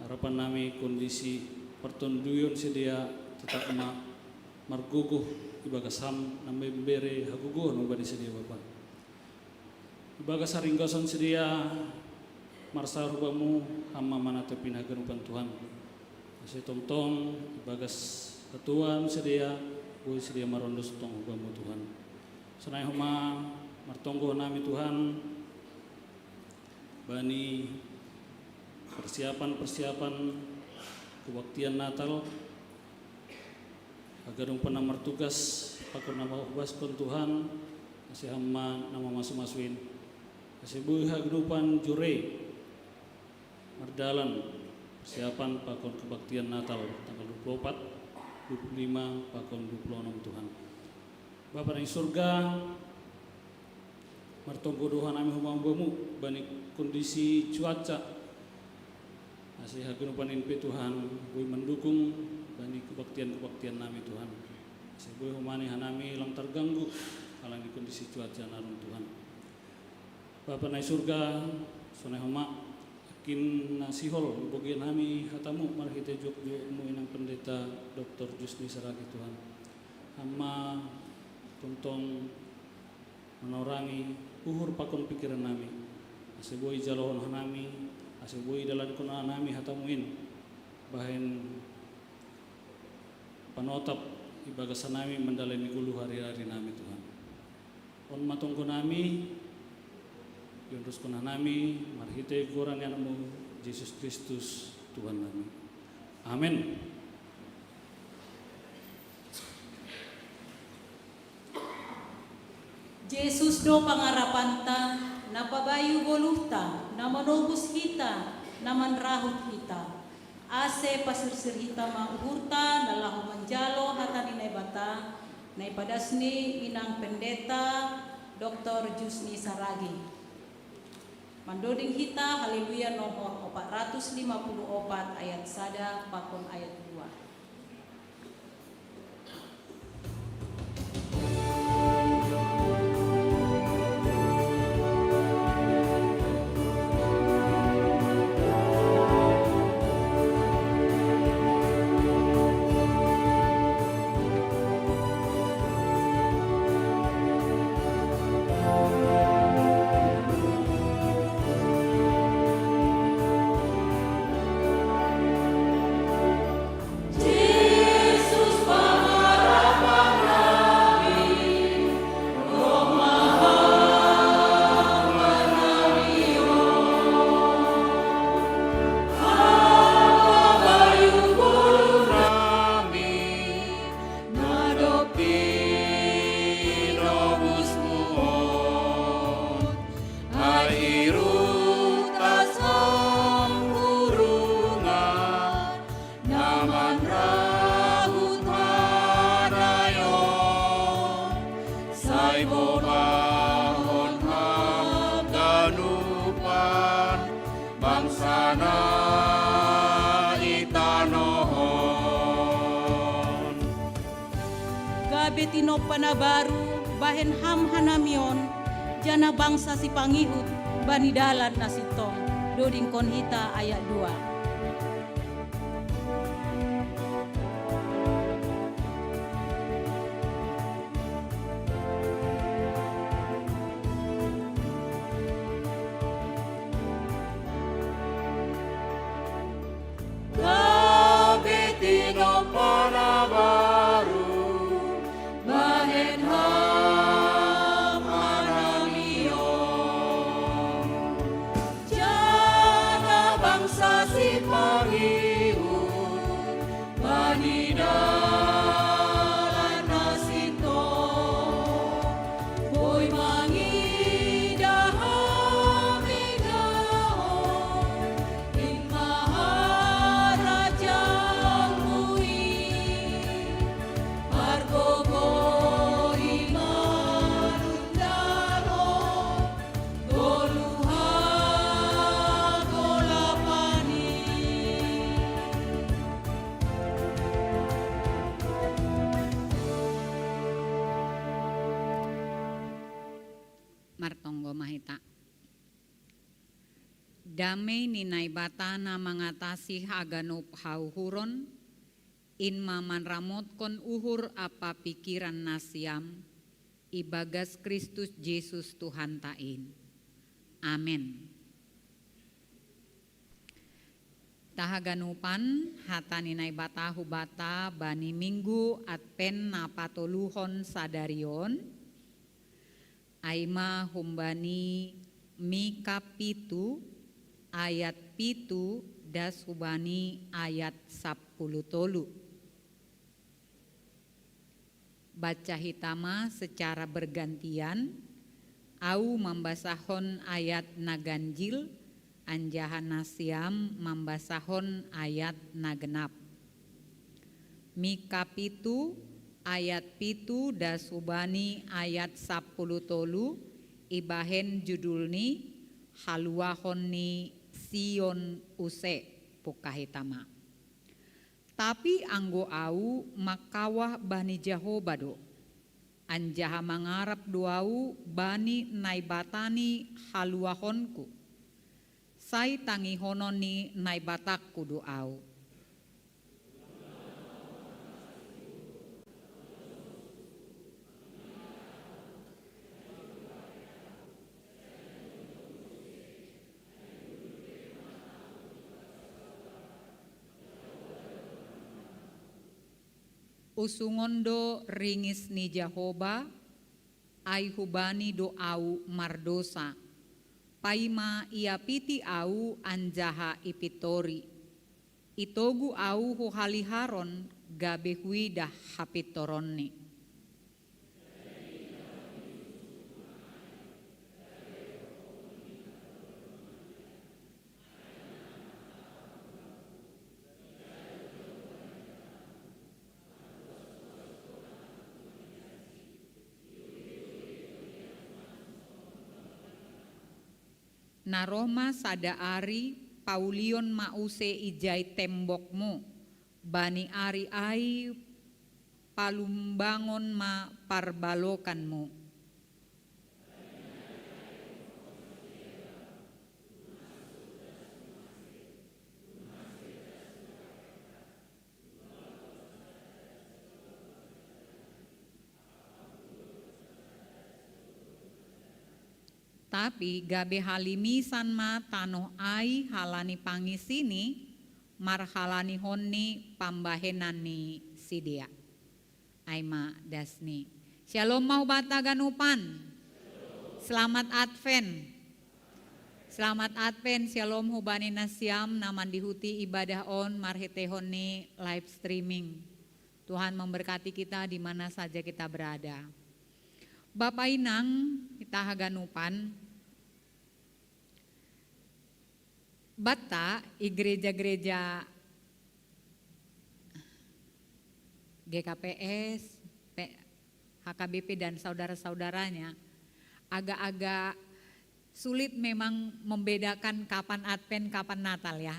harapan nami kondisi partonduyon sidea tetap ma margogoh ibagas Ham na mambere hagogohon hubani sidea Bapa. Ibagas haringgoson sidea marsaor hubamu, Ham ma manatap haganupan Tuhan. Ase tongtong ibagas hatuaon sidea, boi sidea marondos tong hubamu Tuhan. Sonai homa martonggo hanami Tuhan, bani persiapan-persiapan kebaktian Natal, Haganupan na martugas pakon na mahubaskon Tuhan, ase Ham ma na mamasu-masuin. Ase boi haganupan jure mardalan persiapan pakon kebaktian Natal tanggal dua puluh opat, dua puluh lima pakon dua puluh onom Tuhan. Bapa na i surga, martonggo do hanami homa Bamu bani kondisi cuaca, ase haganupan in pe Tuhan boi mandukung bani kebaktian-kebaktian nami Tuhan. Ase boi homa ni hanami lang terganggu halani kondisi cuaca na ro Tuhan. Bapa na i surga, sonai homa, akin na sihol ibogian nami hatamu marhite juak-juakmu inang pendeta Doktor Jusni Saragi Tuhan. Ham ma tongtong manorangi uhur pakon pikiran nami, ase boi jalohon hanami, ase boi dalankon hanami hatamu in, bahen panotap ibagas hanami mandalani goluh ari-ari nami Tuhan. On ma tonggo nami, iondoskon hanami marhite goran ni Anakmu Jesus Kristus Tuhan nami. Amen. Jesus do pangarapanta, na pabayu goluhta, na manobus hita, na manrahut hita. Ase pasirsir hita ma uhurta na laho manjalo hata ni Naibata, na ipadas ni inang pendeta Doktor Jusni Saragi. Mandoding hita Haleluya nomor opat ratus lima puluh opat ayat sada pakon ayat dua. Gabe tinompa na baru bahen ham hanami on, janah bangsa sipangihut bani dalan na sintong. Dodingkon hita ayat dua. Gabe tinompa na baru bahen ham hanami on, janah bangsa sipangihut bani dalan na sintong. Boi mangidah ham ingahon, in ma harajaonmu in, margogoh i manundalhon goluh hagolapan i. Martonggo ma hita. Damei ni Naibata na mangatasi haganup hauhuron, in ma manramotkon uhur ampa pikiran nasiam, ibagas Kristus Jesus Tuhanta in. Amen. Tahaganupan hata ni Naibata hubata bani Minggu Advent na patoluhon sadari on, ai ma humbani Mika pitu, ayat pitu das hubani ayat sapuluh tolu. Baca hitama secara bergantian, au mambasahon ayat na ganjil, anjaha nasiam mambasahon ayat na genap. Mika pitu ayat pitu das hubani ayat sapuluh tolu, ibahen judulni Haluahon ni Sion use. Pungkah hitama. Tapi anggo au mangkawah bani Jahoba do, anjaha mangarap do au bani Naibata ni haluahonku. Sai tangihonon ni Naibatangku do au. Usungon do ringis ni Jahoba, ai hubani do au mardosa. Paima iapiti au anjaha ipintori. Itogu au huhaliharon gabe huidah hapintoronni. Na roh ma sada ari, paulion ma use ijai tembokmu, bani ari ai palumbangon ma parbalokanmu. Tapi gabe halimisan ma tanoh ai halani pangisini, marhalanihon ni pambahenan ni sidea. Ai ma dasni. Shalom ma hubanta ganupan. Selamat Advent. Selamat Advent, shalom hubani nasiam na mandihuti ibadah on marhiteihon ni live streaming. Tuhan memberkati kita di mana saja kita berada. Bapa inang, hita haganupan, banta i gereja-gereja G K P S, P-, H K B P dan saudara-saudaranya agak-agak sulit memang membedakan kapan Advent, kapan Natal ya.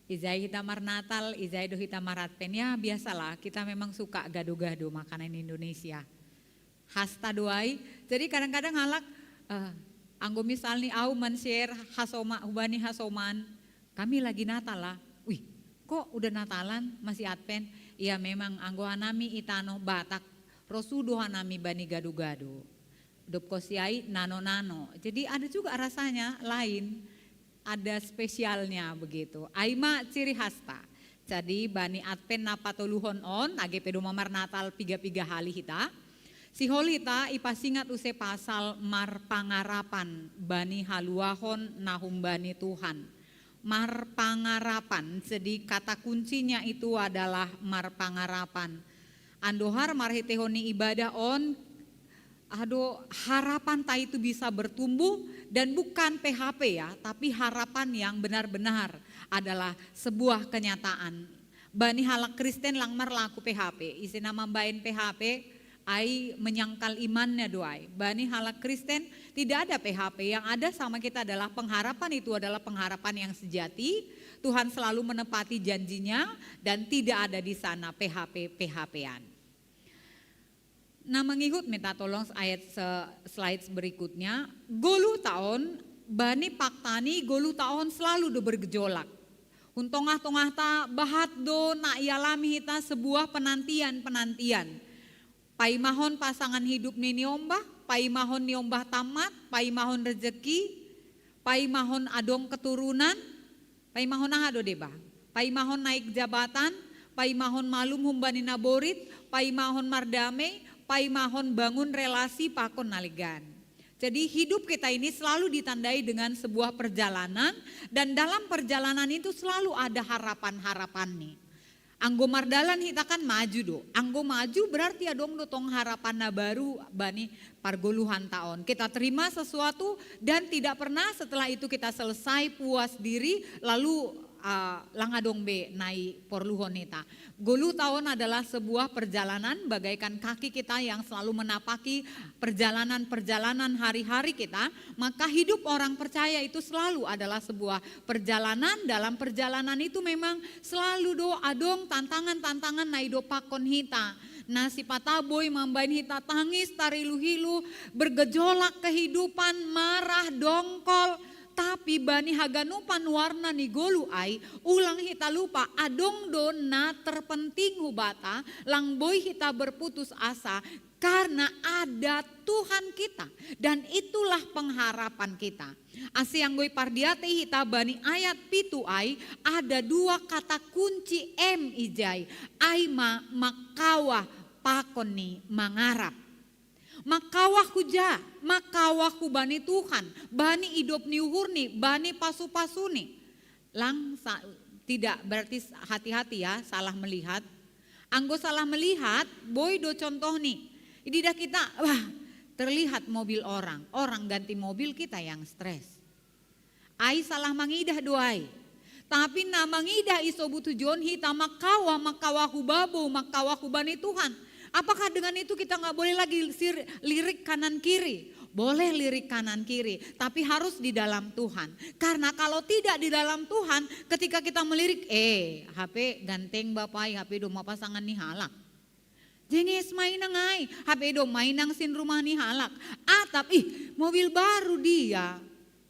Ijai hita marnatal, ijai do hita maradvent. Ya biasalah, kita memang suka gado-gado makanan Indonesia. Hasta do ai. Jadi kadang-kadang halak, eh, anggo misalni au man-share hasoma, hubani hasoman, kami lagi Natal lah. Wih, kok udah Natalan, masih Advent? Ya memang anggo hanami i tanoh Batak, rosu do hanami bani gado-gado. Dob konsi ai nano-nano. Jadi ada juga rasanya lain, ada spesialnya begitu. Ai ma ciri hasta. Jadi bani Advent na patoluhon on, age pe do ma marnatal piga-piga hali hita, sihol hita ipasingat use pasal marpangarapan bani haluahon na humbani Tuhan. Marpangarapan, jadi kata kuncinya itu adalah marpangarapan. Andohar marhiteihon ni ibadah on, aduh, harapanta itu bisa bertumbuh dan bukan P H P ya, tapi harapan yang benar-benar adalah sebuah kenyataan. Bani halak Kristen lang marlaku P H P, ise na mambahen P H P, ai menyangkal imannya do ai. Bani halak Kristen tidak ada P H P, yang ada sama kita adalah pengharapan, itu adalah pengharapan yang sejati. Tuhan selalu menepati janjinya dan tidak ada di sana P H P-P H P-an. Na mangihut minta tolong ayat se-, slides berikutnya. Goluh taon, bani paktani goluh taon selalu do bergejolak. Hun tongah-tongahta bahat do na ialami hita sebuah penantian-penantian. Paimahon pasangan hidup ni niombah, paimahon niombah tamat, paimahon rejeki, paimahon adong keturunan, paimahon aha do deba? Paimahon naik jabatan, paimahon malum humbani naborit, paimahon mardamei, paimahon bangun relasi pakon na legan. Jadi hidup kita ini selalu ditandai dengan sebuah perjalanan, dan dalam perjalanan itu selalu ada harapan-harapan nih. Anggo mardalan hita kan maju do. Anggo maju berarti adong do tong harapan na baru bani pargoluhan taon. Kita terima sesuatu dan tidak pernah setelah itu kita selesai puas diri lalu uh, lang adong be nai porluhon hita. Golu taon adalah sebuah perjalanan bagaikan kaki kita yang selalu menapaki perjalanan-perjalanan hari-hari kita, maka hidup orang percaya itu selalu adalah sebuah perjalanan. Dalam perjalanan itu memang selalu do adong tantangan-tantangan na ido pakon hita. Na sipata boi mambaen hita tangis, tarilu-hilu, bergejolak kehidupan, marah, dongkol. Tapi bani haganupan warna ni golu ai, ulang hita lupa adong do na terpenting hubata, lang boi hita berputus asa karena ada Tuhan kita dan itulah pengharapan kita. Asi anggo i pardiatei hita bani ayat pitu ai, ada dua kata kunci M ijai, ai ma mangkawah pakon ni mangarap. Mangkawah huja, mangkawah hubani Tuhan, bani idop ni uhurni, bani pasu-pasuni. Lang sa, tidak berarti hati-hati ya, salah melihat. Anggo salah melihat, boi do contoh ni. Ididah kita, wah, terlihat mobil orang, orang ganti mobil, kita yang stres. Ai salah mangidah do ai. Tapi na mangidah i so butuh jon hita mangkawah, mangkawah hubabo, mangkawah hubani Tuhan. Apakah dengan itu kita nggak boleh lagi sir, lirik kanan kiri? Boleh lirik kanan kiri, tapi harus di dalam Tuhan. Karena kalau tidak di dalam Tuhan, ketika kita melirik, eh, H P ganteng bapak, H P doma pasangan ni halak. Jenges mainang ai, H P do mainang sin rumah ni halak. Atap, ih, mobil baru dia.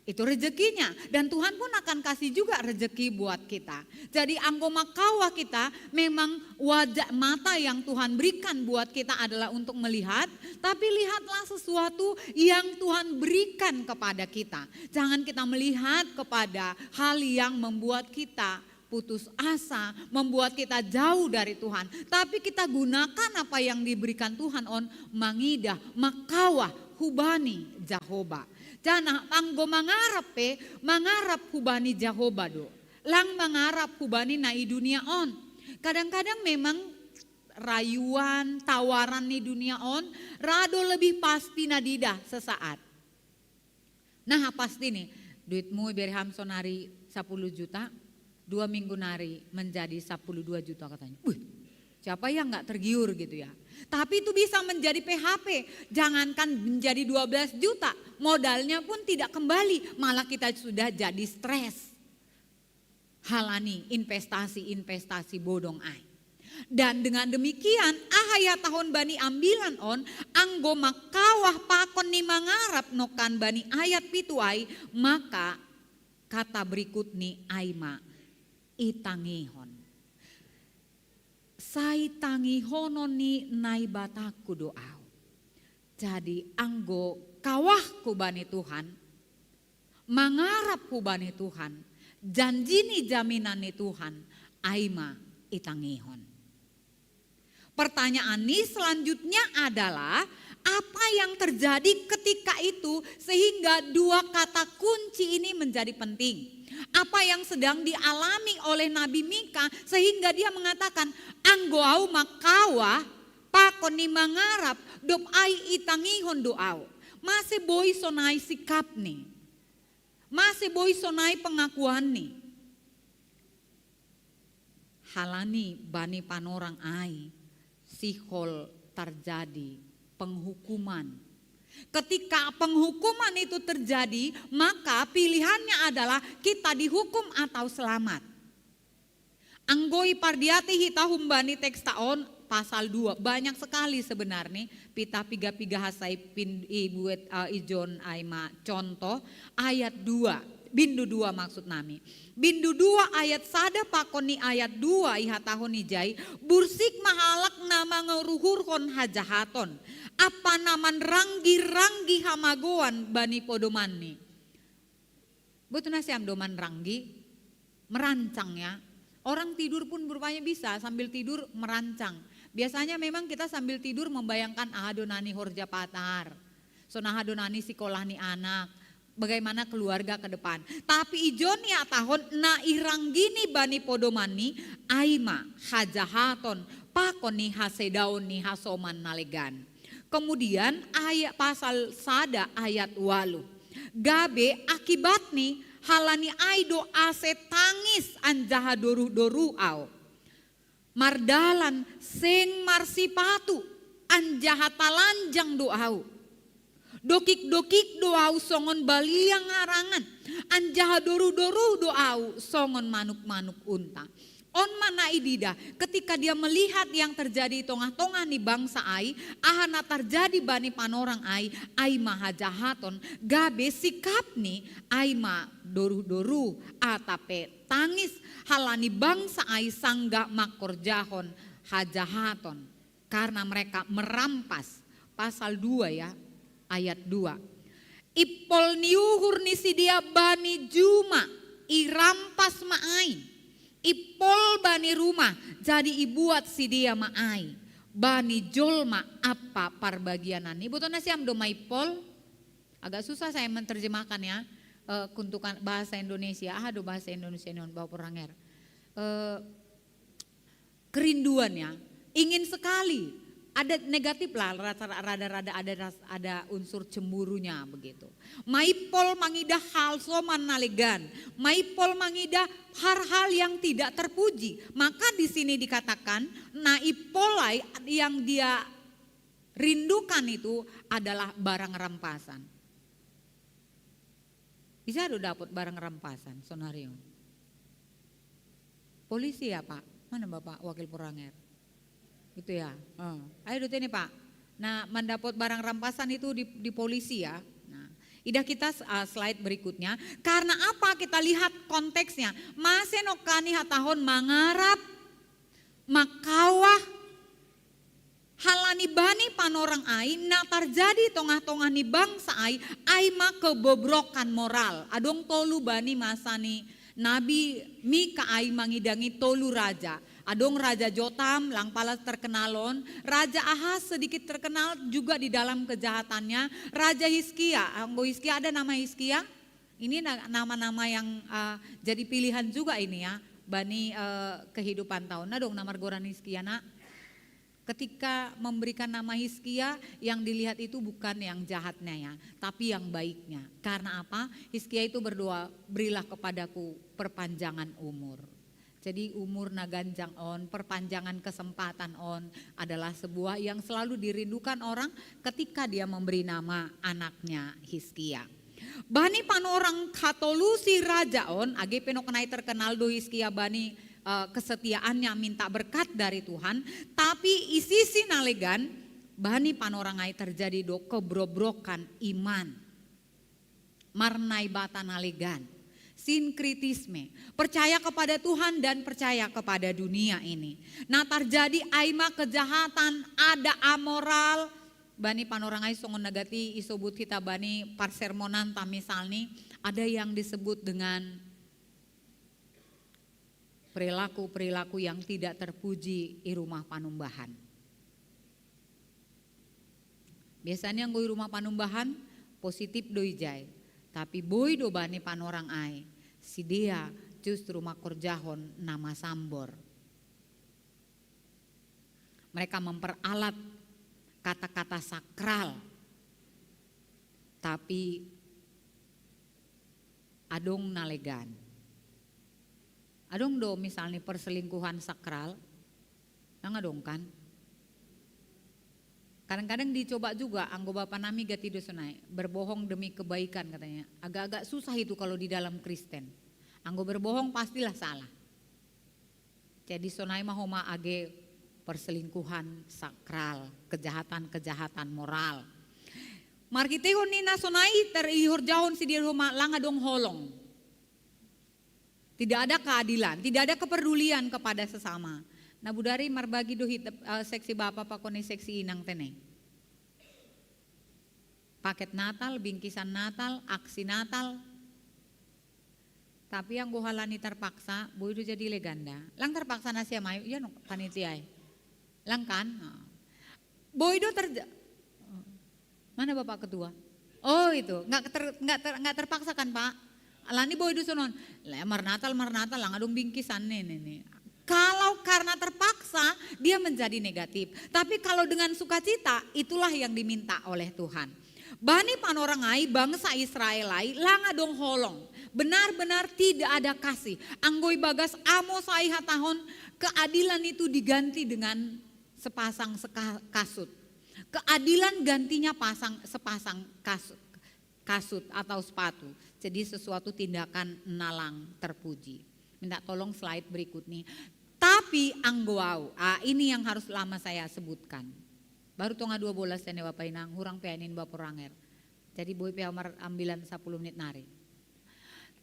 Itu rezekinya dan Tuhan pun akan kasih juga rezeki buat kita. Jadi anggo mangkawah kita memang wajah mata yang Tuhan berikan buat kita adalah untuk melihat, tapi lihatlah sesuatu yang Tuhan berikan kepada kita. Jangan kita melihat kepada hal yang membuat kita putus asa, membuat kita jauh dari Tuhan. Tapi kita gunakan apa yang diberikan Tuhan on mangidah, mangkawah hubani Jahoba. Jana anggo mangarap pe, mangarap hubani Jahoba do. Lang mangarap hubani na i dunia on. Kadang-kadang memang rayuan, tawaran ni dunia on rado lebih pasti na didah sesaat. Nah pasti nih, duitmu iberham sonari sepuluh juta, dua minggu nari menjadi sepuluh dua juta katanya. Wih, siapa yang nggak tergiur gitu ya. Tapi itu bisa menjadi P H P. Jangankan menjadi dua belas juta, modalnya pun tidak kembali, malah kita sudah jadi stres. Halani investasi-investasi bodong ai. Dan dengan demikian, aha ya tahun bani ambilan on, anggo mangkawah pakon ni mangarap nokan bani ayat pitu ai, maka kata berikut ni ai ma itangihon. Sai tangihonon ni Naibataku do au. Jadi anggo kawahku bani Tuhan, mangarap hubani Tuhan, janji ni jaminan ni Tuhan, ai ma itangihon. Pertanyaan ni selanjutnya adalah apa yang terjadi ketika itu sehingga dua kata kunci ini menjadi penting. Apa yang sedang dialami oleh Nabi Mika sehingga dia mengatakan, anggo au mangkawah pakon ni mangarap, dop ai itangihon do au. Mase boi sonai sikapni. Mase boi sonai pengakuanni. Halani bani panorang ai, sihol terjadi penghukuman. Ketika penghukuman itu terjadi, maka pilihannya adalah kita dihukum atau selamat. Anggo i pardiatei hita humbani teks taon pasal dua, banyak sekali sebenarnya. Pita piga-piga hasai pin, ibuet uh, ijon ai ma contoh ayat dua, bindu dua maksud nami. Bindu dua ayat sada pakon ni ayat dua ihatahon ijai, bursik ma halak na mangaruhurhon hajahaton. Apa na manranggi-ranggi hamagoan bani podomanni. Betul nasiam do manranggi, merancang ya. Orang tidur pun berupanya bisa sambil tidur merancang. Biasanya memang kita sambil tidur membayangkan ah do nani horja patar. Sonaha do nani sikolah ni anak. bagaimana keluarga ke depan. Tapi ijon ni atahon na iranggini bani podomanni, ai ma hajahaton pakon ni hasedaon ni hasoman na legan. Kemudian ayat pasal sada ayat walu. Gabe akibatni halani ai do ase tangis anjaha doruh-doruh au. Mardalan seng marsipatu anjaha talanjang do au. Dokik-dokik do au songon baliang arangan, anjaha doruh-doruh do au songon manuk-manuk unta. On ma na ididah, ketika dia melihat yang terjadi di tengah-tengah ni bangsa ai, aha na terjadi bani panorang ai, ai ma hajahaton, gabe sikapni, ai ma doruh-doruh, atap pe tangis, halani bangsa ai sanggah mangkorjahon hajahaton. Karena mereka merampas. Pasal dua ya, ayat dua. Ipol ni uhur ni sidea bani juma, irampas ma ai. Ipol bani rumah, jadi ibuat sidea ma ai. Bani jolma ampa parbagiananni. Iboto nasiam do maipol? Agak susah saya menerjemahkan ya, eh, kuntukan bahasa Indonesia. Aha do bahasa Indonesia ni on, Bapak Poranger? Eh, kerinduan ya, ingin sekali. Ada negatif lah, rada-rada ada ras-, ada unsur cemburunya begitu. Maipol mangidah hasoman na legan, maipol mangidah hal-hal yang tidak terpuji. Maka di sini dikatakan, na ipol ai yang dia rindukan itu adalah barang rampasan. Bisa do dapot barang rampasan, sonari on. Polisi ya, Pak? Mana Bapak Wakil Poranger? Gitu ya. Eh. Ayo do tene, Pak. Nah, mandapot barang rampasan itu di, di polisi ya. Nah, idah kita, eh, slide berikutnya. Karena apa? Kita lihat konteksnya. Mase nongkan ihatahon mangarap, mangkawah, halani bani panorang ai, na tarjadi tongah-tongah ni bangsa ai, ai ma kebobrokan moral. Adong tolu bani masa ni Nabi Mika ai mangidangi tolu raja. Adong Raja Jotam, lang pala terkenal on. Raja Ahas sedikit terkenal juga di dalam kejahatannya. Raja Hizkia, anggo Hizkia, ada nama Hizkia? Ini na-, nama-nama yang, eh, jadi pilihan juga ini ya, bani, eh, kehidupan tahun. Adong na margoran Hizkia, nak. Ketika memberikan nama Hizkia, yang dilihat itu bukan yang jahatnya ya, tapi yang baiknya. Karena apa? Hizkia itu berdoa, "Berilah kepadaku perpanjangan umur." Jadi umur na ganjang on, perpanjangan kesempatan on adalah sebuah yang selalu dirindukan orang ketika dia memberi nama anaknya Hizkia. Bani panorang katolu si raja on, age pe nongkan ai terkenal do Hizkia bani, eh, kesetiaannya minta berkat dari Tuhan, tapi i sisi na legan, bani panorang ai terjadi do kebrobrokan iman. Marnaibata na legan. Sinkretisme. Percaya kepada Tuhan dan percaya kepada dunia ini. Na tarjadi ai ma kejahatan, ada amoral. Bani panorang ai songon na gati isobut hita bani parsermonanta misalni, ada yang disebut dengan perilaku-perilaku yang tidak terpuji i rumah panumbahan. Biasanya anggo i rumah panumbahan positif do ijai, tapi boi do bani panorang ai, sidea justru mangkorjahon na masambor. Mereka memperalat kata-kata sakral, tapi adong na legan. Adong do misalni perselingkuhan sakral, nang adong kan? Kadang-kadang dicoba juga, anggo bapa nami gati do sonai, berbohong demi kebaikan katanya. Agak-agak susah itu kalau di dalam Kristen. Anggo berbohong pastilah salah. Jadi sonai ma homa age perselingkuhan sakral, kejahatan-kejahatan moral. Marhitehon ni na sonai terihurjahon sidea homa lang adong holong. Tidak ada keadilan, tidak ada kepedulian kepada sesama. Na bodari marbagi do hita, eh, seksi bapa pakon ni seksi inang tene. Paket Natal, bingkisan Natal, aksi Natal. Tapi anggo halani terpaksa, boi do jadi legenda. Lang terpaksa nasiam ai, ia no panitia ai. Lang kan? Nah. Boi do terja-, mana Bapak Ketua? Oh, itu nggak ter, nggak ter, nggak terpaksa kan, Pak? Lani boy dusunon, le marnatal marnatal lang adong bingkisan nih nih nih. Kalau karena terpaksa, dia menjadi negatif. Tapi kalau dengan sukacita, itulah yang diminta oleh Tuhan. Bani panorangai bangsa Israel ai lang adong holong. Benar-benar tidak ada kasih. Anggo ibagas Amos ai hatahon, keadilan itu diganti dengan sepasang seka, kasut. Keadilan gantinya pasang sepasang kasut, kasut atau sepatu. Jadi sesuatu tindakan na lang terpuji. Minta tolong slide berikut nih. Tapi anggo au, ah, ini yang harus lama saya sebutkan. Baru tonga dua bolas ya ne Bapak Inang, hurang pe ainin Bapak Ranger. Jadi boy pe amar ambilan sepuluh menit nari.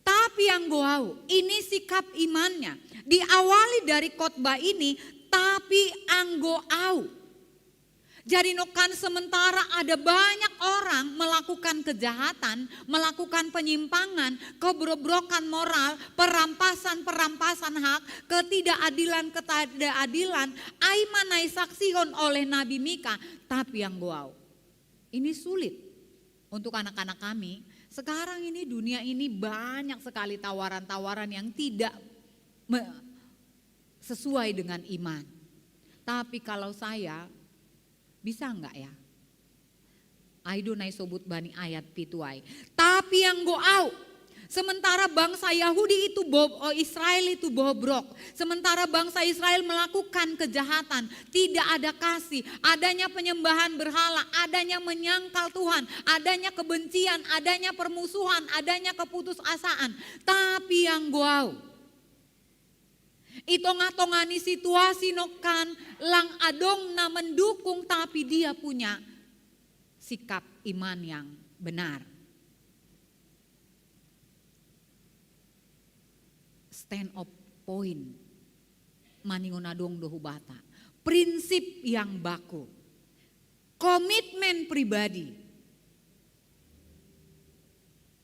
Tapi anggo au, ini sikap imannya. Diawali dari khotbah ini, tapi anggo au. Jadi nokan sementara ada banyak orang melakukan kejahatan, melakukan penyimpangan, kebrobrokan moral, perampasan-perampasan hak, ketidakadilan-ketidakadilan, ai manai saksihon oleh Nabi Mika, tapi anggo au. Ini sulit untuk anak-anak kami. Sekarang ini dunia ini banyak sekali tawaran-tawaran yang tidak me, sesuai dengan iman. Tapi kalau saya, bisa enggak ya? Ai do nai sobut bani ayat pitu ai. Tapi anggo au, sementara bangsa Yahudi itu bob, oh, Israel itu bobrok. Sementara bangsa Israel melakukan kejahatan, tidak ada kasih, adanya penyembahan berhala, adanya menyangkal Tuhan, adanya kebencian, adanya permusuhan, adanya keputusasaan. Tapi anggo au, i tonga-tonga ni situasi nokan lang adong na mendukung, tapi dia punya sikap iman yang benar. Stand up point. Maningon adong do hubata. Prinsip yang baku. Komitmen pribadi.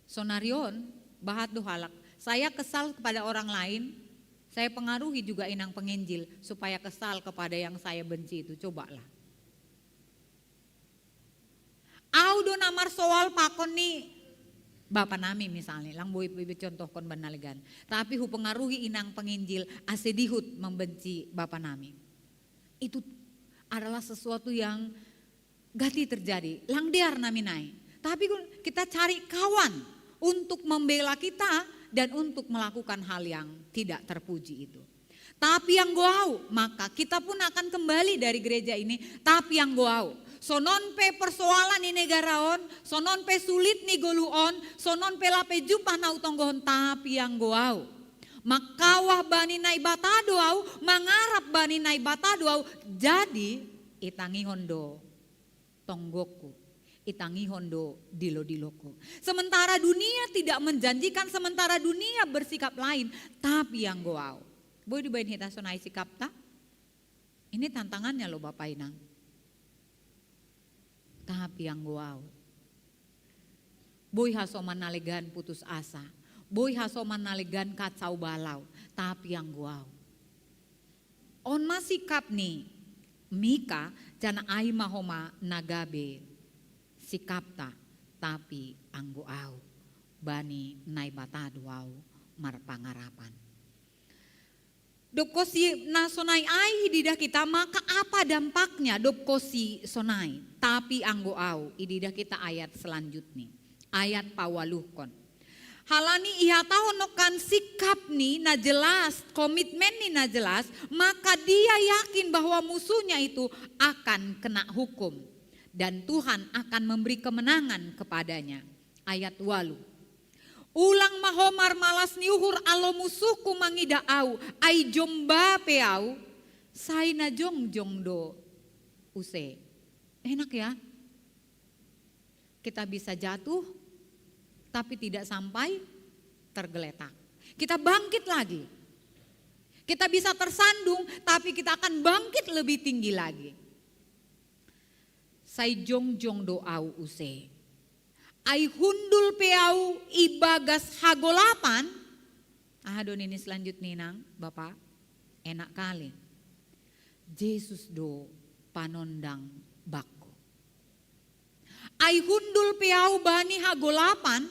Sonarion, bahat do halak. Saya kesal kepada orang lain, saya pengaruhi juga inang penginjil supaya kesal kepada yang saya benci itu. Cobalah. Au do na marsoal pakon ni bapa nami misalnya, lang boy, boy contohkon bannalegan. Tapi hupengaruhi inang penginjil ase dihut membenci bapa nami. Itu adalah sesuatu yang gati terjadi, lang dear nami nai. Tapi kita cari kawan untuk membela kita dan untuk melakukan hal yang tidak terpuji itu. Tapi anggo au, maka kita pun akan kembali dari gereja ini. Tapi anggo au, sonon pe persoalan i negara on, sonon pe sulit ni goluh on, sonon pe lape jumpah na hutonggohon, tapi anggo au, mangkawah bani Naibata do au, mangarap bani Naibata do au, jadi itangihon do tonggokku, itangihon do dilo-dilokku. Sementara dunia tidak menjanjikan, sementara dunia bersikap lain, tapi anggo au. Boy dibaen hita sonai sikapta? Ini tantangannya loh Bapak Inang. Tapi anggo au, boy hasoman nalegan putus asa, boy hasoman nalegan kacau balau, tapi anggo au. On ma sikap ni Mika, janah ai ma homa na gabe sikapta, tapi anggo au, bani Naibata do au marpangarapan. Dob konsi na sonai ai ididah kita, maka apa dampaknya dob konsi sonai? Tapi anggo au, ididah kita ayat selanjutnya, ayat pawaluhkon. Halani ihatahon nokan sikap ni na jelas, komitmen ni na jelas, maka dia yakin bahwa musuhnya itu akan kena hukum dan Tuhan akan memberi kemenangan kepadanya. Ayat walu. Ulang ma ho marmalas ni uhur alo musuhku mangidah au, ai jomba pe au, sai na jongjong do use. Enak ya? Kita bisa jatuh, tapi tidak sampai tergeletak. Kita bangkit lagi. Kita bisa tersandung, tapi kita akan bangkit lebih tinggi lagi. Sai jongjong do au use. Ai hundul pe au ibagas hagolapan. Aha do nini selanjutnya nang, Bapak? Enak kali. Jesus do panondang bakku. Ai hundul pe au bani hagolapan,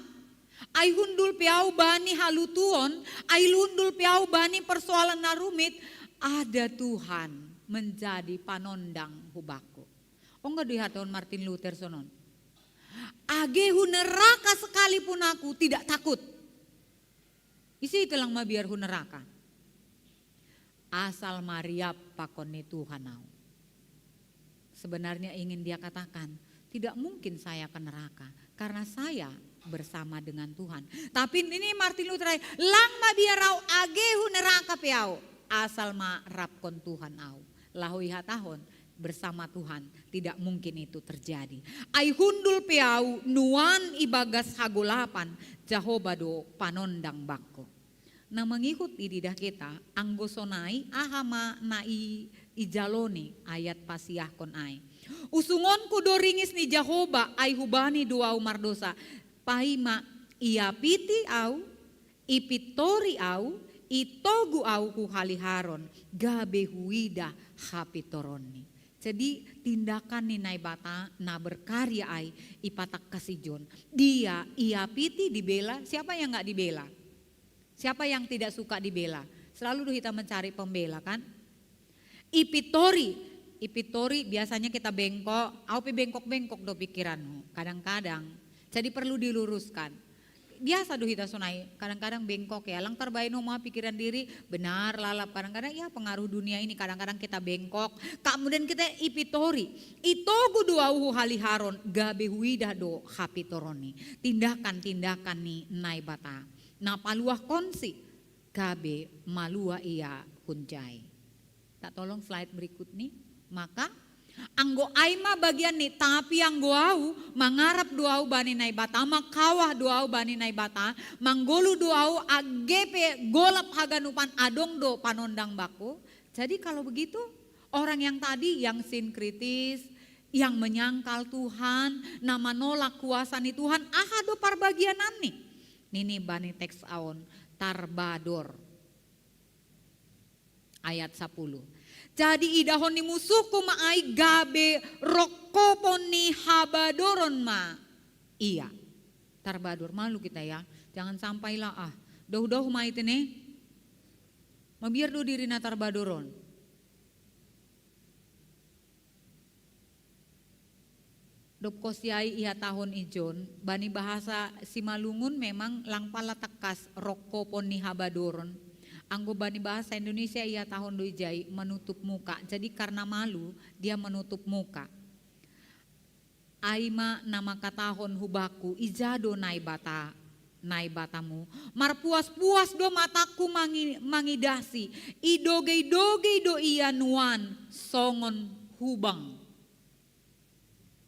ai hundul pe au bani halutuon, ai hundul pe au bani persoalan na rumit, ada Tuhan menjadi panondang hu bako. Ongga do ihatahon Martin Luther sonon. Age hu neraka sekalipun aku tidak takut. Ise ite lang mabiar hu neraka. Asal ma riap pakon ni Tuhan au. Sebenarnya ingin dia katakan, tidak mungkin saya ke neraka karena saya bersama dengan Tuhan. Tapi ini Martin Luther, lang mabiar au age hu neraka pe au, asal ma rapkon Tuhan au. Laho ihatahon, bersama Tuhan tidak mungkin itu terjadi. Ai hundul pe au nuan ibagas hagolapan, Jahoba do panondang bako. Na mangihut ididah kita, anggo sonai aha ma na i, ijaloni ayat pasiahkon ai. Usungonku do ringis ni Jahoba, ai hubani do au mardosa. Paima iapiti au, ipittori au, itogu au hu haliharon, gabe huida hapitoronni. Jadi tindakan ni Naibata na berkarya ai ipatangkasi John. Dia iapiti dibela, siapa yang nggak dibela? Siapa yang tidak suka dibela? Selalu do kita mencari pembela kan? Ipittori, ipittori biasanya kita bengkok, au pe bengkok-bengkok do pikiranmu kadang-kadang. Jadi perlu diluruskan. Biasa do hita sonai, kadang-kadang bengkok ya, lang tarbaen ma pikiran diri, benar lalap, kadang-kadang ya pengaruh dunia ini, kadang-kadang kita bengkok, kemudian kita ipittori, itogu do au hu haliharon, gabe huida do hapitoronni, tindakan-tindakan ni Naibata. Na paluahkonsi, gabe malua ia hunjai. Tak tolong slide berikut nih. Maka anggo ai ma bagian ni, tapi anggo au mangarap do au bani Naibata, mangkawah do au bani Naibata, manggoluh do au age pe golap haganupan adong do panondang bako. Jadi kalau begitu orang yang tadi yang sinkritis, yang menyangkal Tuhan, na manolak kuasa ni Tuhan, aha do parbagiananni? Nini bani teks aon, tarbador. Ayat sapuluh. Jadi idahon ni musuhku ma ai gabe rongkopon ni habadoron ma ia. Tarbador, malu kita ya. Jangan sampailah ah. Doh-doh ma ite ne. Mabiar do diri na tarbadoron. Dob kosiai ihatahon i John, bani bahasa Simalungun memang lang pala tangkas rongkopon ni habadoron. Anggo bani bahasa Indonesia ihatahon do ijai menutup muka. Jadi karena malu dia menutup muka. Ai ma na mangkatahon hu bangku, ija do Naibata, Naibatamu. Marpuas-puas do matangku mangi, mangidahsi, idogei-dogei do ia nuan songon hubang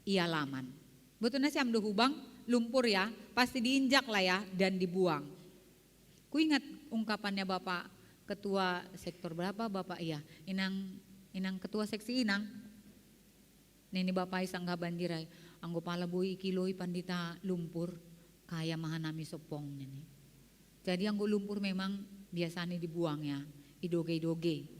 i alaman. Boto nasiam do hubang, lumpur ya, pasti diinjak lah ya dan dibuang. Kuingat ungkapannya Bapak Ketua Sektor berapa Bapak ya, Inang, Inang Ketua Seksi Inang. Nini Bapak i sanggah banjir ai, anggo pala boi ikiloi pandita lumpur, kaya ma hanami sompong nini. Jadi anggo lumpur memang biasanya dibuang ya, idogei-dogei.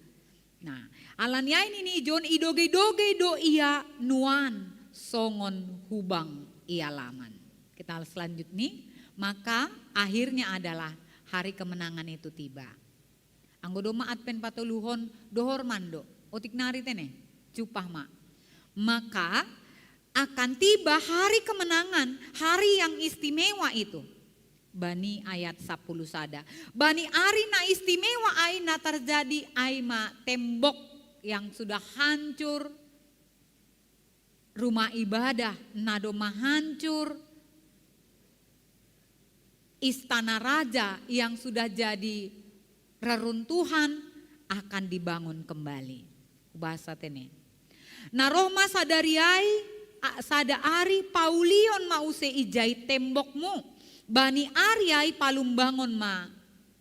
Nah, alani ai nini John, idogei-dogei do ia nuan songon hubang i alaman. Kita selanjutnya, maka akhirnya adalah hari kemenangan itu tiba. Anggo domma Advent patoluhon, dohor ma ando, otik nari tene, jupah ma. Maka akan tiba hari kemenangan, hari yang istimewa itu. Bani ayat sapuluh sada. Bani ari na istimewa ai na terjadi ai ma tembok yang sudah hancur, rumah ibadah na domma hancur, istana raja yang sudah jadi reruntuhan akan dibangun kembali. Bahasa tene. Na roh ma sadari ai, a, sada ari paulion ma use ijai tembokmu. Bani ari ai palumbangon ma,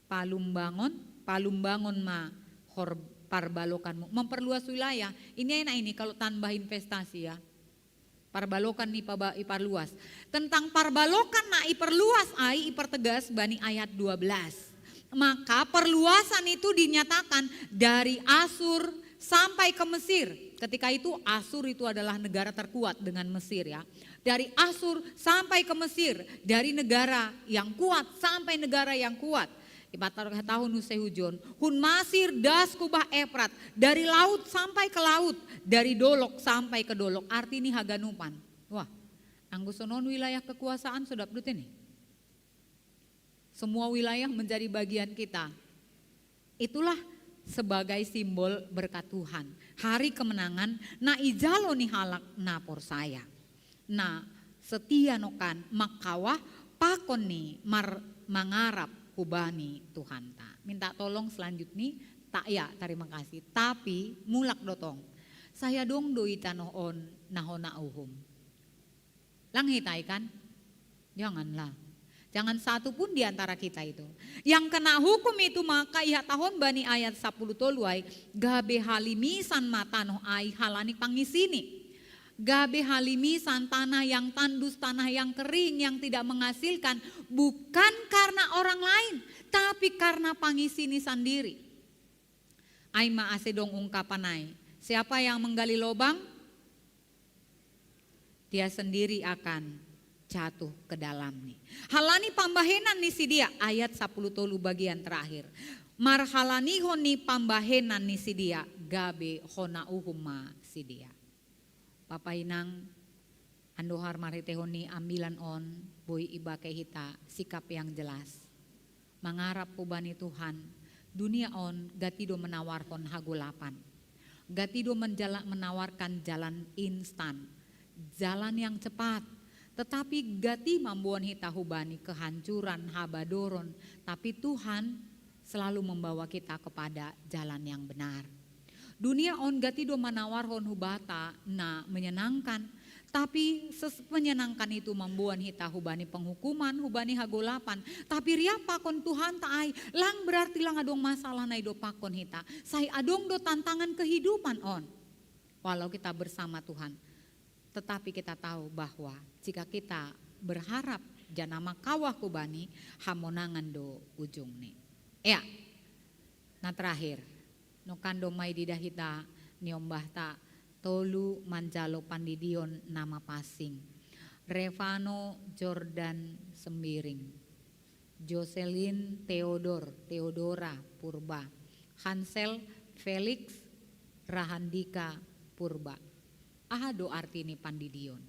palumbangon, palumbangon ma hor parbalokanmu. Memperluas wilayah. Ini enak ini kalau tambah investasi ya. Parbalokan ni paba, iparluas. Tentang parbalokan na iperluas ai ipertegas bani ayat dua belas. Maka perluasan itu dinyatakan dari Asur sampai ke Mesir. Ketika itu Asur itu adalah negara terkuat dengan Mesir ya. Dari Asur sampai ke Mesir, dari negara yang kuat sampai negara yang kuat. Ipat tahun use hujon, hun Masir das kubah Efrat, dari laut sampai ke laut, dari dolok sampai ke dolok. Arti ini haganupan. Wah, anggo sonon wilayah kekuasaan sodap dut ini. Semua wilayah menjadi bagian kita. Itulah sebagai simbol berkat Tuhan. Hari kemenangan na ijalo ni halak na porsaya. Na setia nokan mangkawah pakon ni mar mangarap hubani Tuhanta. Minta tolong selanjutnya tak ya, terima kasih. Tapi mulak dotong. Saya dong doi tanoh on nahona uhum. Lang hitai kan? Janganlah. Jangan satu pun di antara kita itu. Yang kena hukum itu maka ia tahun bani ayat sepuluh tolu ai, gabe halimisan ma tanoh ai halani pangisini. Gabe halimisan tanah yang tandus, tanah yang kering, yang tidak menghasilkan, bukan karena orang lain, tapi karena pangisini sendiri. Ai ma ase dong ungkapan ai, siapa yang menggali lobang, dia sendiri akan jatuh ke dalam nih. Halani pambahenan ni sidia ayat sepuluh tolu bagian terakhir. Marhalanihon ni pambahenan ni sidia gabe hona uhum ma sidia. Bapa inang, andohar marhitehon ni ambilan on boi ibake hita sikap yang jelas. Mangarap hubani Tuhan, dunia on gati do menawarhon hagolapan. Gati do menjala, menawarkan jalan instan, jalan yang cepat. Tetapi gati mamboan hita hubani kehancuran, habadoron, tapi Tuhan selalu membawa kita kepada jalan yang benar. Dunia on gati do manawarhon hubata na menyenangkan, tapi ses menyenangkan itu mamboan hita hubani penghukuman, hubani hagolapan. Tapi riap pakon Tuhanta ai, lang berarti lang adong masalah na ido pakon hita. Sai adong do tantangan kehidupan on. Walau kita bersama Tuhan, tetapi kita tahu bahwa jika kita berharap janah mangkawah hubani, hamonangan do ujungni. Ya, na terakhir, nokan do mai didah hita niombahta tolu manjalo pandidion na mapasing. Revano Jordan Sembiring, Jocelyn Theodor, Theodora Purba, Hansel Felix Rahandika Purba. Aha do arti ni pandidion?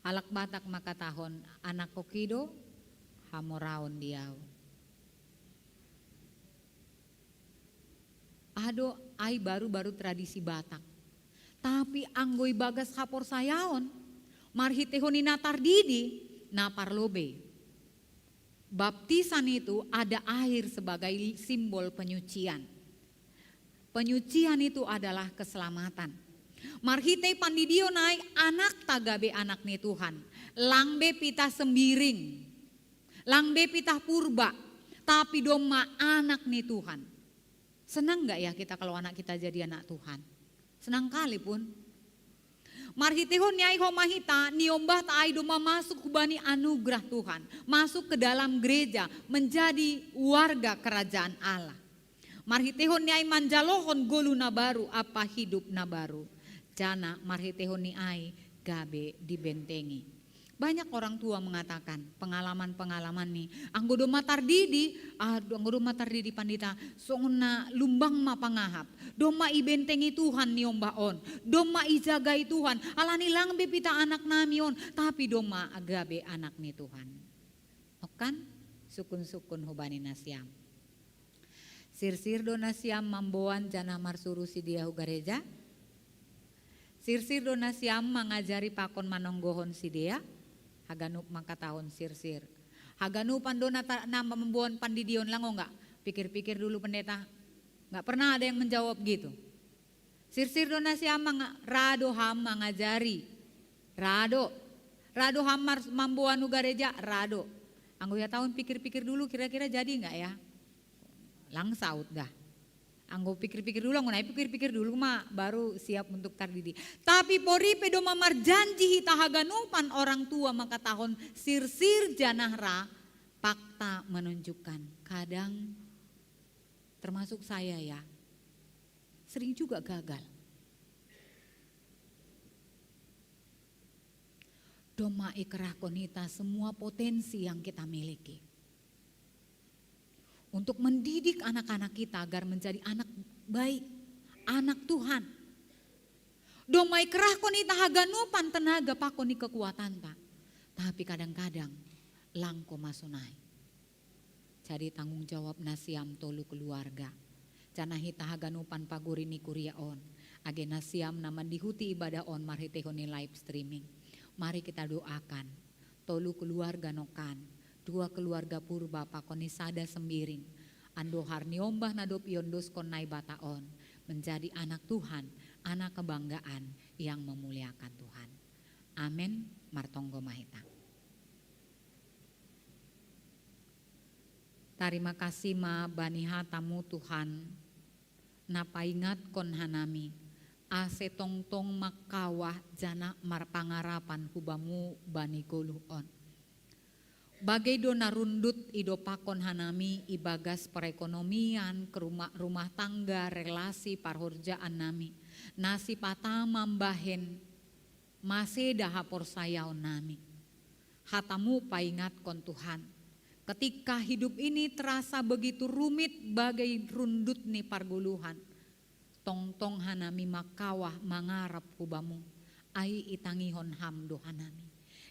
Halak Batak makatahon, anak kokido, hamoraon di au. Aha do ai baru-baru tradisi Batak. Tapi anggo ibagas haporsayaon, marhitehon ni na tardidi, na parlobei. Baptisan itu ada air sebagai simbol penyucian. Penyucian itu adalah keselamatan. Marhitei pandidion ai anakta gabe anak ni Tuhan. Lang be pitah Sembiring. Lang be pitah Purba. Tapi domma anak ni Tuhan. Senang nggak ya kita kalau anak kita jadi anak Tuhan? Senang kali pun. Marhitehon ni ai homa hita niombahta ai domma masuk hubani anugerah Tuhan, masuk ke dalam gereja, menjadi warga kerajaan Allah. Marhitehon ni ai manjalohon goluh na baru ampa hidup na baru. Janah marhitehon ni ai gabe dibentengi. Banyak orang tua mengatakan pengalaman-pengalaman ni, anggo domma tardidi, aduh, anggo domma tardidi pandita, songon na lumbang ma pangahap. Domma ibentengi Tuhan niombah on. Domma ijagai Tuhan. Alani lang be pitah anak nami on, tapi domma gabe anak ni Tuhan. Nokan, sukun-sukun hubani nasiam. Sirsir do nasiam mamboan janah marsuru sidea hu gareja? Sirsir do nasiam mangajari pakon manonggohon sidea? Haganup mangkatahon sirsir. Haganupan do na, na mamboan pandidion, lang o nggak? Pikir-pikir dulu pendeta. Nggak pernah ada yang menjawab gitu. Sirsir do nasiam manga-, ra do ham mangajari? Ra do. Ra do ham mar-, mamboan hu gareja? Ra do. Anggo ia tahun pikir-pikir dulu kira-kira jadi nggak ya? Lang saut dah. Anggo pikir-pikir dulu, anggo na pikir-pikir dulu ma baru siap untuk tardidi. Tapi poripe domma marjanji hita haganupan orang tua mangkatahon sirsir janah ra, fakta menunjukkan kadang termasuk saya ya, sering juga gagal. Domma ikerahkon hita semua potensi yang kita miliki untuk mendidik anak-anak kita agar menjadi anak baik, anak Tuhan. Domma ikerahkon hita haganupan tenaga pakon ni kekuatanta. Tapi kadang-kadang langko masonai. Jadi tanggung jawab nasiam tolu keluarga. Janah hita haganupan paguri ni kuria on. Age nasiam na mandihuti ibadah on marhiteihon ni live streaming. Mari kita doakan. Tolu keluarga nokan, dua keluarga Purba pakon ni sada Sembiring. Andohar ni ombah na dob iondoskon Naibata on menjadi anak Tuhan, anak kebanggaan yang memuliakan Tuhan. Amin. Martonggo ma hita. Tarima kasih ma bani hatamu Tuhan, na paingatkon hanami, ase tongtong mangkawah janah marpangarapan hubamu bani goluh on. Bage do na rundut idopakon hanami ibagas perekonomian, keruma-, rumah tangga, relasi, parhorjaan nami, na sipata mambahen maseda haporsayaon nami. Hatamu paingatkon Tuhan. Ketika hidup ini terasa begitu rumit bagai rundut ni pargoluhan, tongtong hanami mangkawah mangarap hubamu, ai itangihon ham do hanami.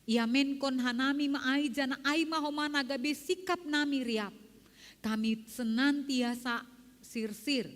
Iamenkon hanami ma ai janah ai ma homa na gabe sikap nami riap. Kami senantiasa sirsir,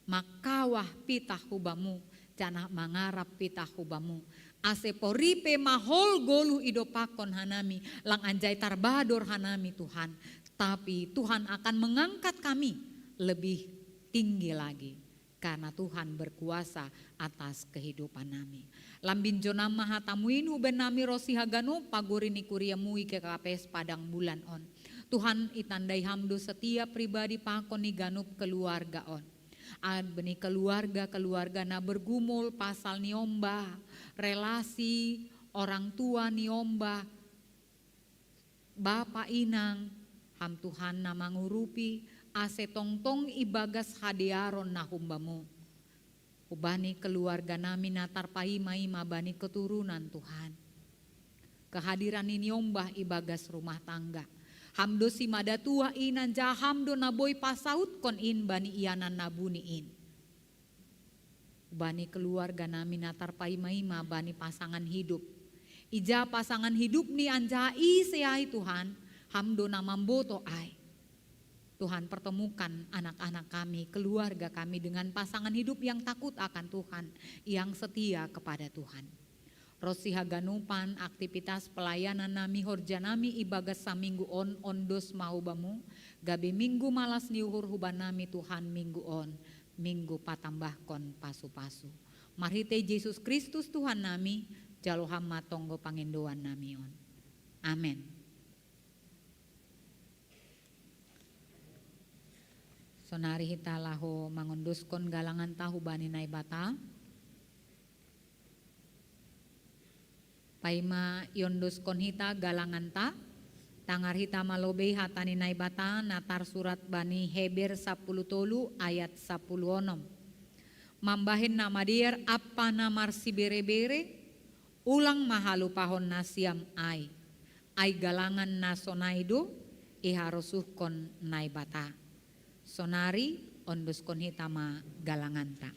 mangkawah pitah hubamu, janah mangarap pitah hubamu. Ase poripe mahol goluh idopakon hanami, lang anjai tarbador hanami Tuhan. Tapi Tuhan akan mengangkat kami lebih tinggi lagi. Karena Tuhan berkuasa atas kehidupan nami. Lambin jonam ma hatamuin huben nami rosi haganup paguri ni kuria mui ke K P S Padang Bulan on. Tuhan itandai ham do setiap pribadi pakon ni ganup keluarga on. Ad beni keluarga-keluarga na bergumul pasal ni ombah, relasi, orang tua ni ombah, bapa inang, ham Tuhan na mangurupi, ase tongtong ibagas hadearon na humbamu. Hubani keluarga nami na tarpaima-ima bani keturunan Tuhan. Kehadiran ni niombah ibagas rumah tangga. Ham do simada tua inan ja ham do na boi pasautkon in bani ianan na buni in. Bani keluarga nami na tarpaima-ima bani pasangan hidup. Ija pasangan hidup ni anjaha ise ai Tuhan, ham do na mamboto ai. Tuhan, pertemukan anak-anak kami, keluarga kami dengan pasangan hidup yang takut akan Tuhan, yang setia kepada Tuhan. Rosi haganupan aktivitas pelayanan nami horja nami ibagas saminggu on ondos ma hubamu, gabe minggu malas ni uhur huban nami Tuhan minggu on, minggu patambahkon pasu-pasu. Marhitei Jesus Kristus Tuhan nami, jalo ham ma tonggo pangindoan nami on. Amen. Sonari hita laho mangondoskon galanganta hubani Naibata. Paima iondoskon hita galanganta, tangar hita ma lobei hata ni Naibata na tarsurat bani Heber sapuluh tolu ayat sapuluh onom. Mambahen na madear ampa na marsibere-bere, ulang ma halupahon nasiam ai. Ai galangan na sonai do iharosuhkon Naibata. Sonari ondoskon hita ma galanganta.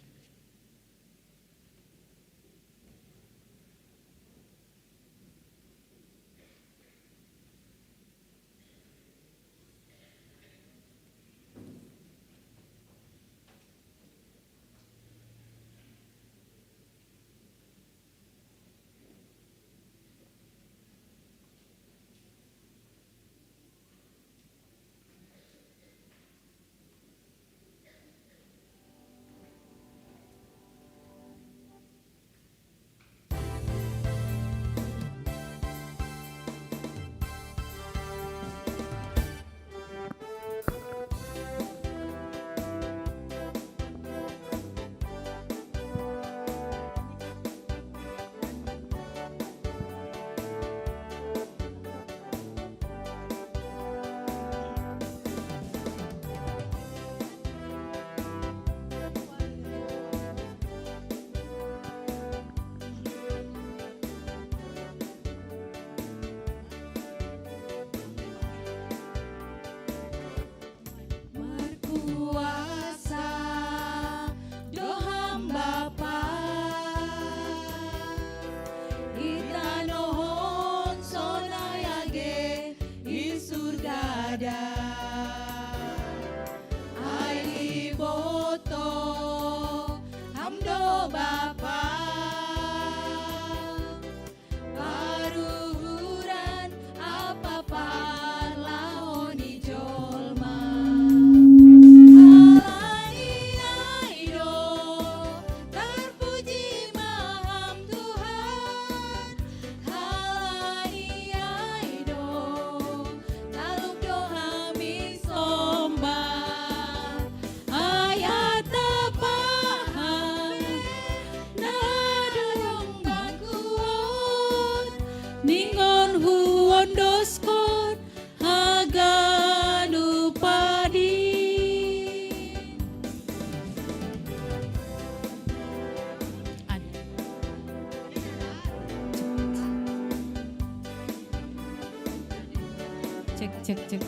Cek, cek, cek.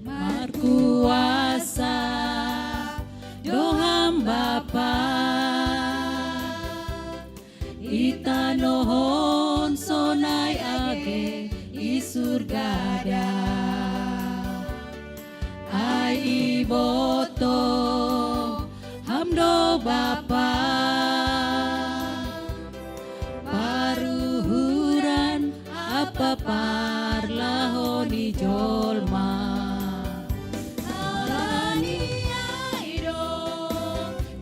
Markuasa doham Bapa, itanohon sonai age i surgada. Ai iboto ham do Bapa, paruhuran ampa parlaho ni jolma. Alani ai do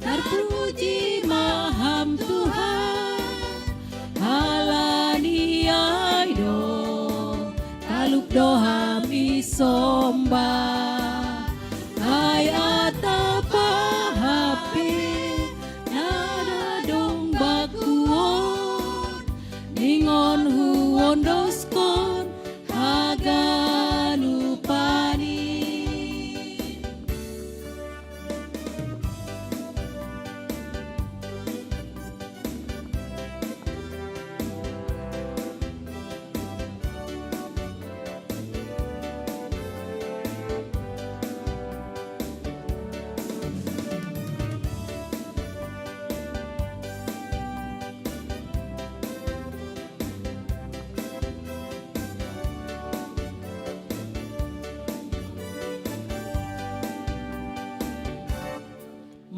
tarpuji ma ham Tuhan. Alani ai do talup do ham i somba. Ai atap aha pe na adong baku on, ningon huondoskon haganupan i.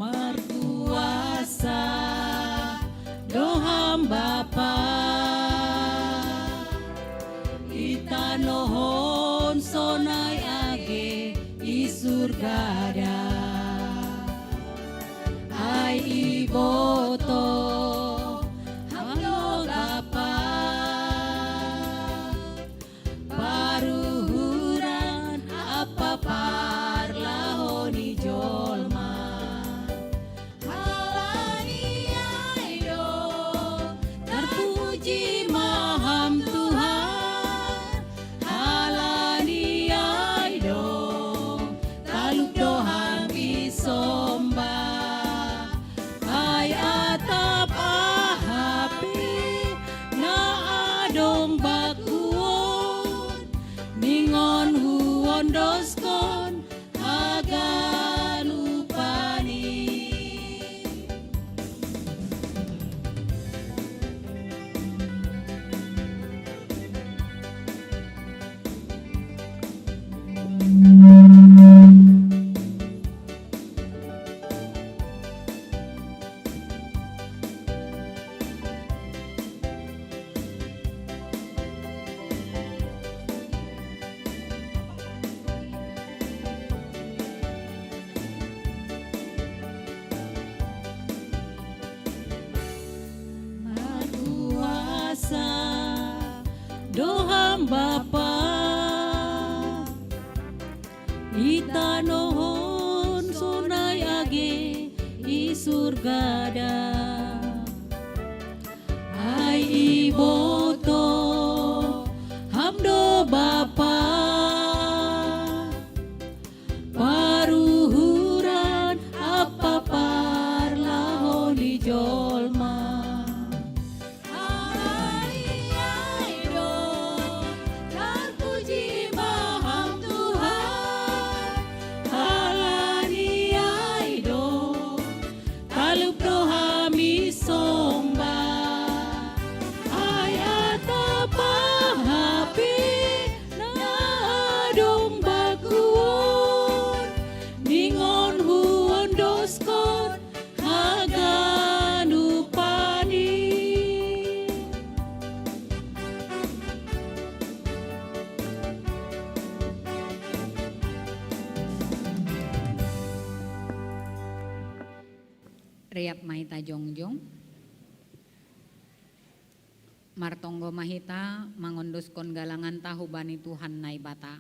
Markuasa doham Bapa, itanohon sonai age i surgada. Ai iboto ham do Bapa, paruhuran ampa parlaho ni jolma. Alani ai do tarpuji ma ham Tuhan. Alani ai do talup do ham i somba. Ai atap aha pe na adong baku on, ningon huondoskon haganupan i. Markuasa doham Bapa, itanohon sonai age i surgada. Ai iboto ham do Bapa, paruhuran ampa parlaho ni jolma. Alani ai do tarpuji ma ham Tuhan. Alani ai do talup do ham i somba. Ai atap aha pe na adong baku on, ningon huondoskon haganupan i. Riap ma hita jongjong. Martonggo ma hita mangondoskon galanganta hubani Tuhan Naibata.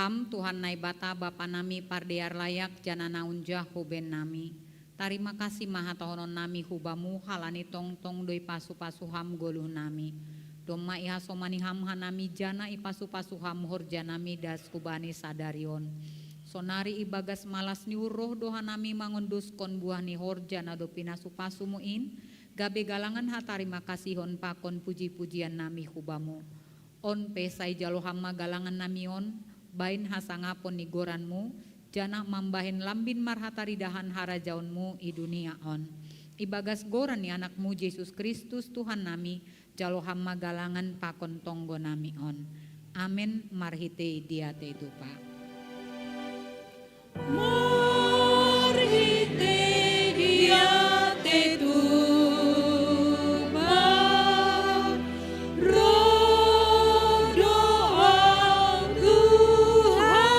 Ham Tuhan Naibata, Bapa nami pardear layak, janah na unjah hu bennami. Tarima kasih ma hatahonon nami hu Bamu halani tongtong do ipasu-pasu Ham goluh nami. Domma ihasomani Ham hanami jana ipasu-pasu Ham horja nami das hubani sadari on. Sonari ibagas malas ni uhur roh do hanami mangonduskon buah ni horja na dob pinasu-pasumu in, gabe galangan hatarima kasihon pakon puji-pujian nami hu Bamu. On pe sai jalo Ham ma galangan nami on, bahen hasangapon ni goranMu, janah mambahen lambin marhataridahan harajaonMu i dunia on. Ibagas goran ni AnakMu Jesus Kristus Tuhan nami, jalo Ham ma galangan pakon tonggo nami on. Amen. Marhitei diatei tupa. Marhitei diatei tupa, roh dohot Tuhan,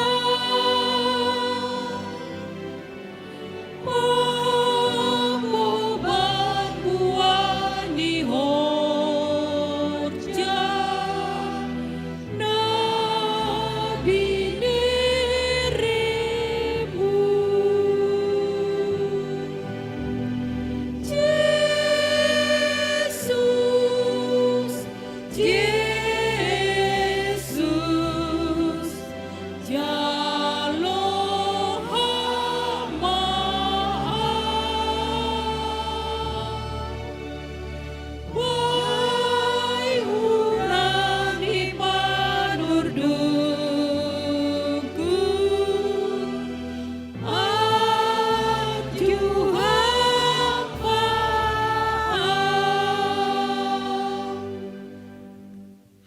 mamboban buah ni horja na binirimMu. Jesus, Jesus, jalo Ham ma au. Bahi hurang ni panurdungku, anjuhang ma au.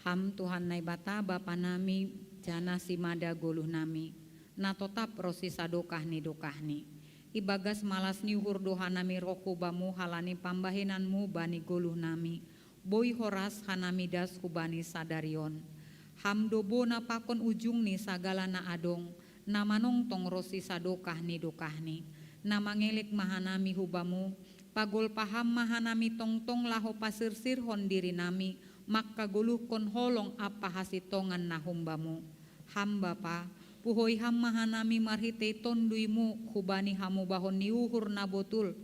Ham Tuhan Naibata, Bapa nami, janah simada goluh nami, na totap ronsi sadokah ni dokahni. Ibagas malas ni uhur do hanami roh hu Bamu halani pambahenanMu bani goluh nami, boi horas hanami das hubani sadari on. Ham do bona pakon ujung ni sagala na adong, na manongtong ronsi sadokah ni dokahni. Na mangelek ma hanami hu Bamu, pagolpa Ham ma hanami tongtong laho pasirsirhon dirinami, mangkagoluhkon holong ampa hasintongan na humbaMu. Ham Bapa, puhoi Ham ma hanami marhitei TonduyMu hubani hamubahon ni uhur na botul,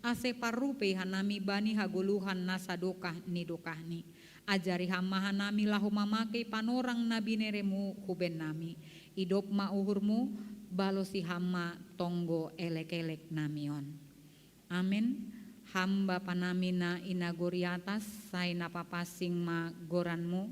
ase parrupei hanami bani hagoluhan na sadokah ni dokahni. Ajari Ham ma hanami laho mamakei panorang na binereMu hu bennami. Idop ma uhurMu, balosi Ham ma tonggo elek-elek nami on. Amen. Ham Bapa nami na i nagori atas, sai na papansing ma goranMu,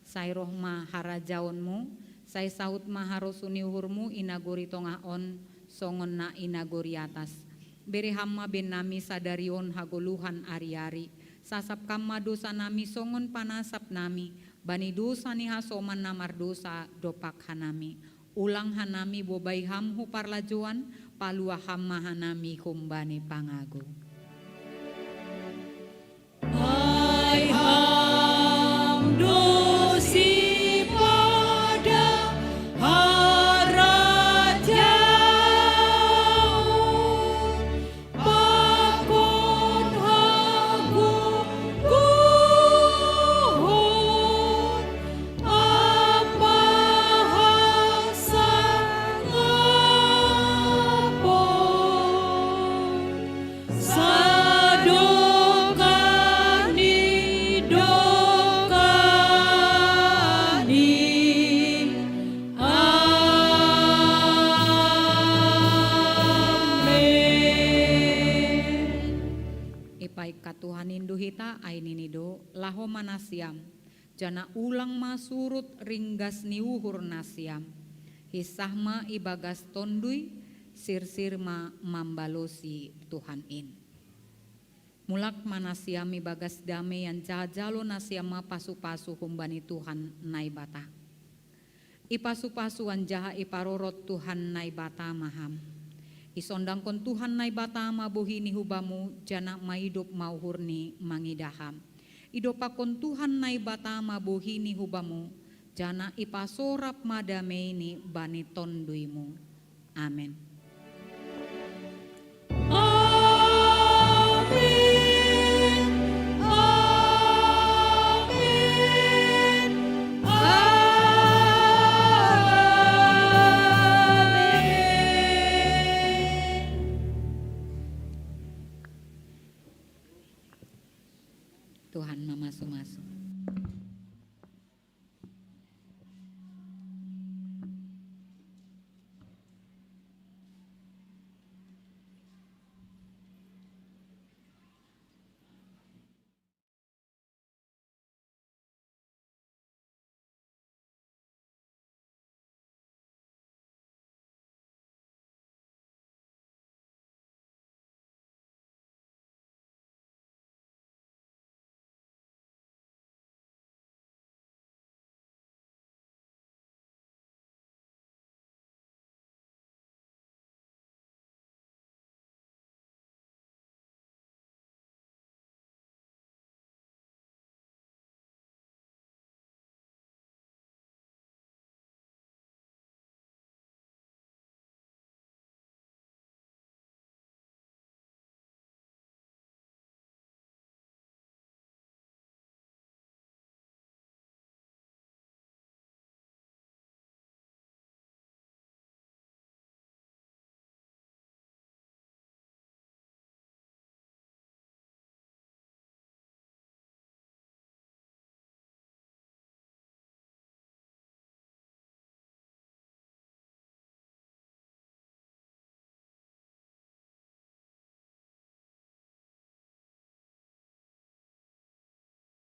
sai roh ma harajaonMu, sai saut ma harosuh ni uhurMu i nagori tongah on, songon na i nagori atas. Bere Ham ma bennami sadari on hagoluhan ari-ari. Sasap Ham ma dosa nami songon panasap nami bani dosa ni hasoman na mardousa dompak hanami. Ulang hanami bobai Ham hu parlajouan, palua Ham ma hanami humbani pangago. Ai Ham do sipadan, harajaon, pakon hagogoon ampa hasangapon, sadokah ni dokahni. Amen. Ipaingkat Tuhan in do hita, ai nini do, laho ma nasiam, janah ulang ma surut ringgas ni uhur nasiam. Hinsah ma ibagas Tonduy, sirsir ma mambalosi Tuhan in. Mulak ma nasiam ibagas dame, anjaha jalo nasiam ma pasu-pasu humbani Tuhan Naibata. Ipasu-pasu anjaha iparorot Tuhan Naibata ma ham. Isondangkon Tuhan Naibata ma bohi-Ni hu bamu, janah maidop ma uhur-Ni mangidah ham. Idompakkon Tuhan Naibata ma bohi-Ni hu bamu, janah ipasorap ma damei-Ni bani tonduymu. Amen. Amen. Amen. Amen. Tuhan mamasu-masu.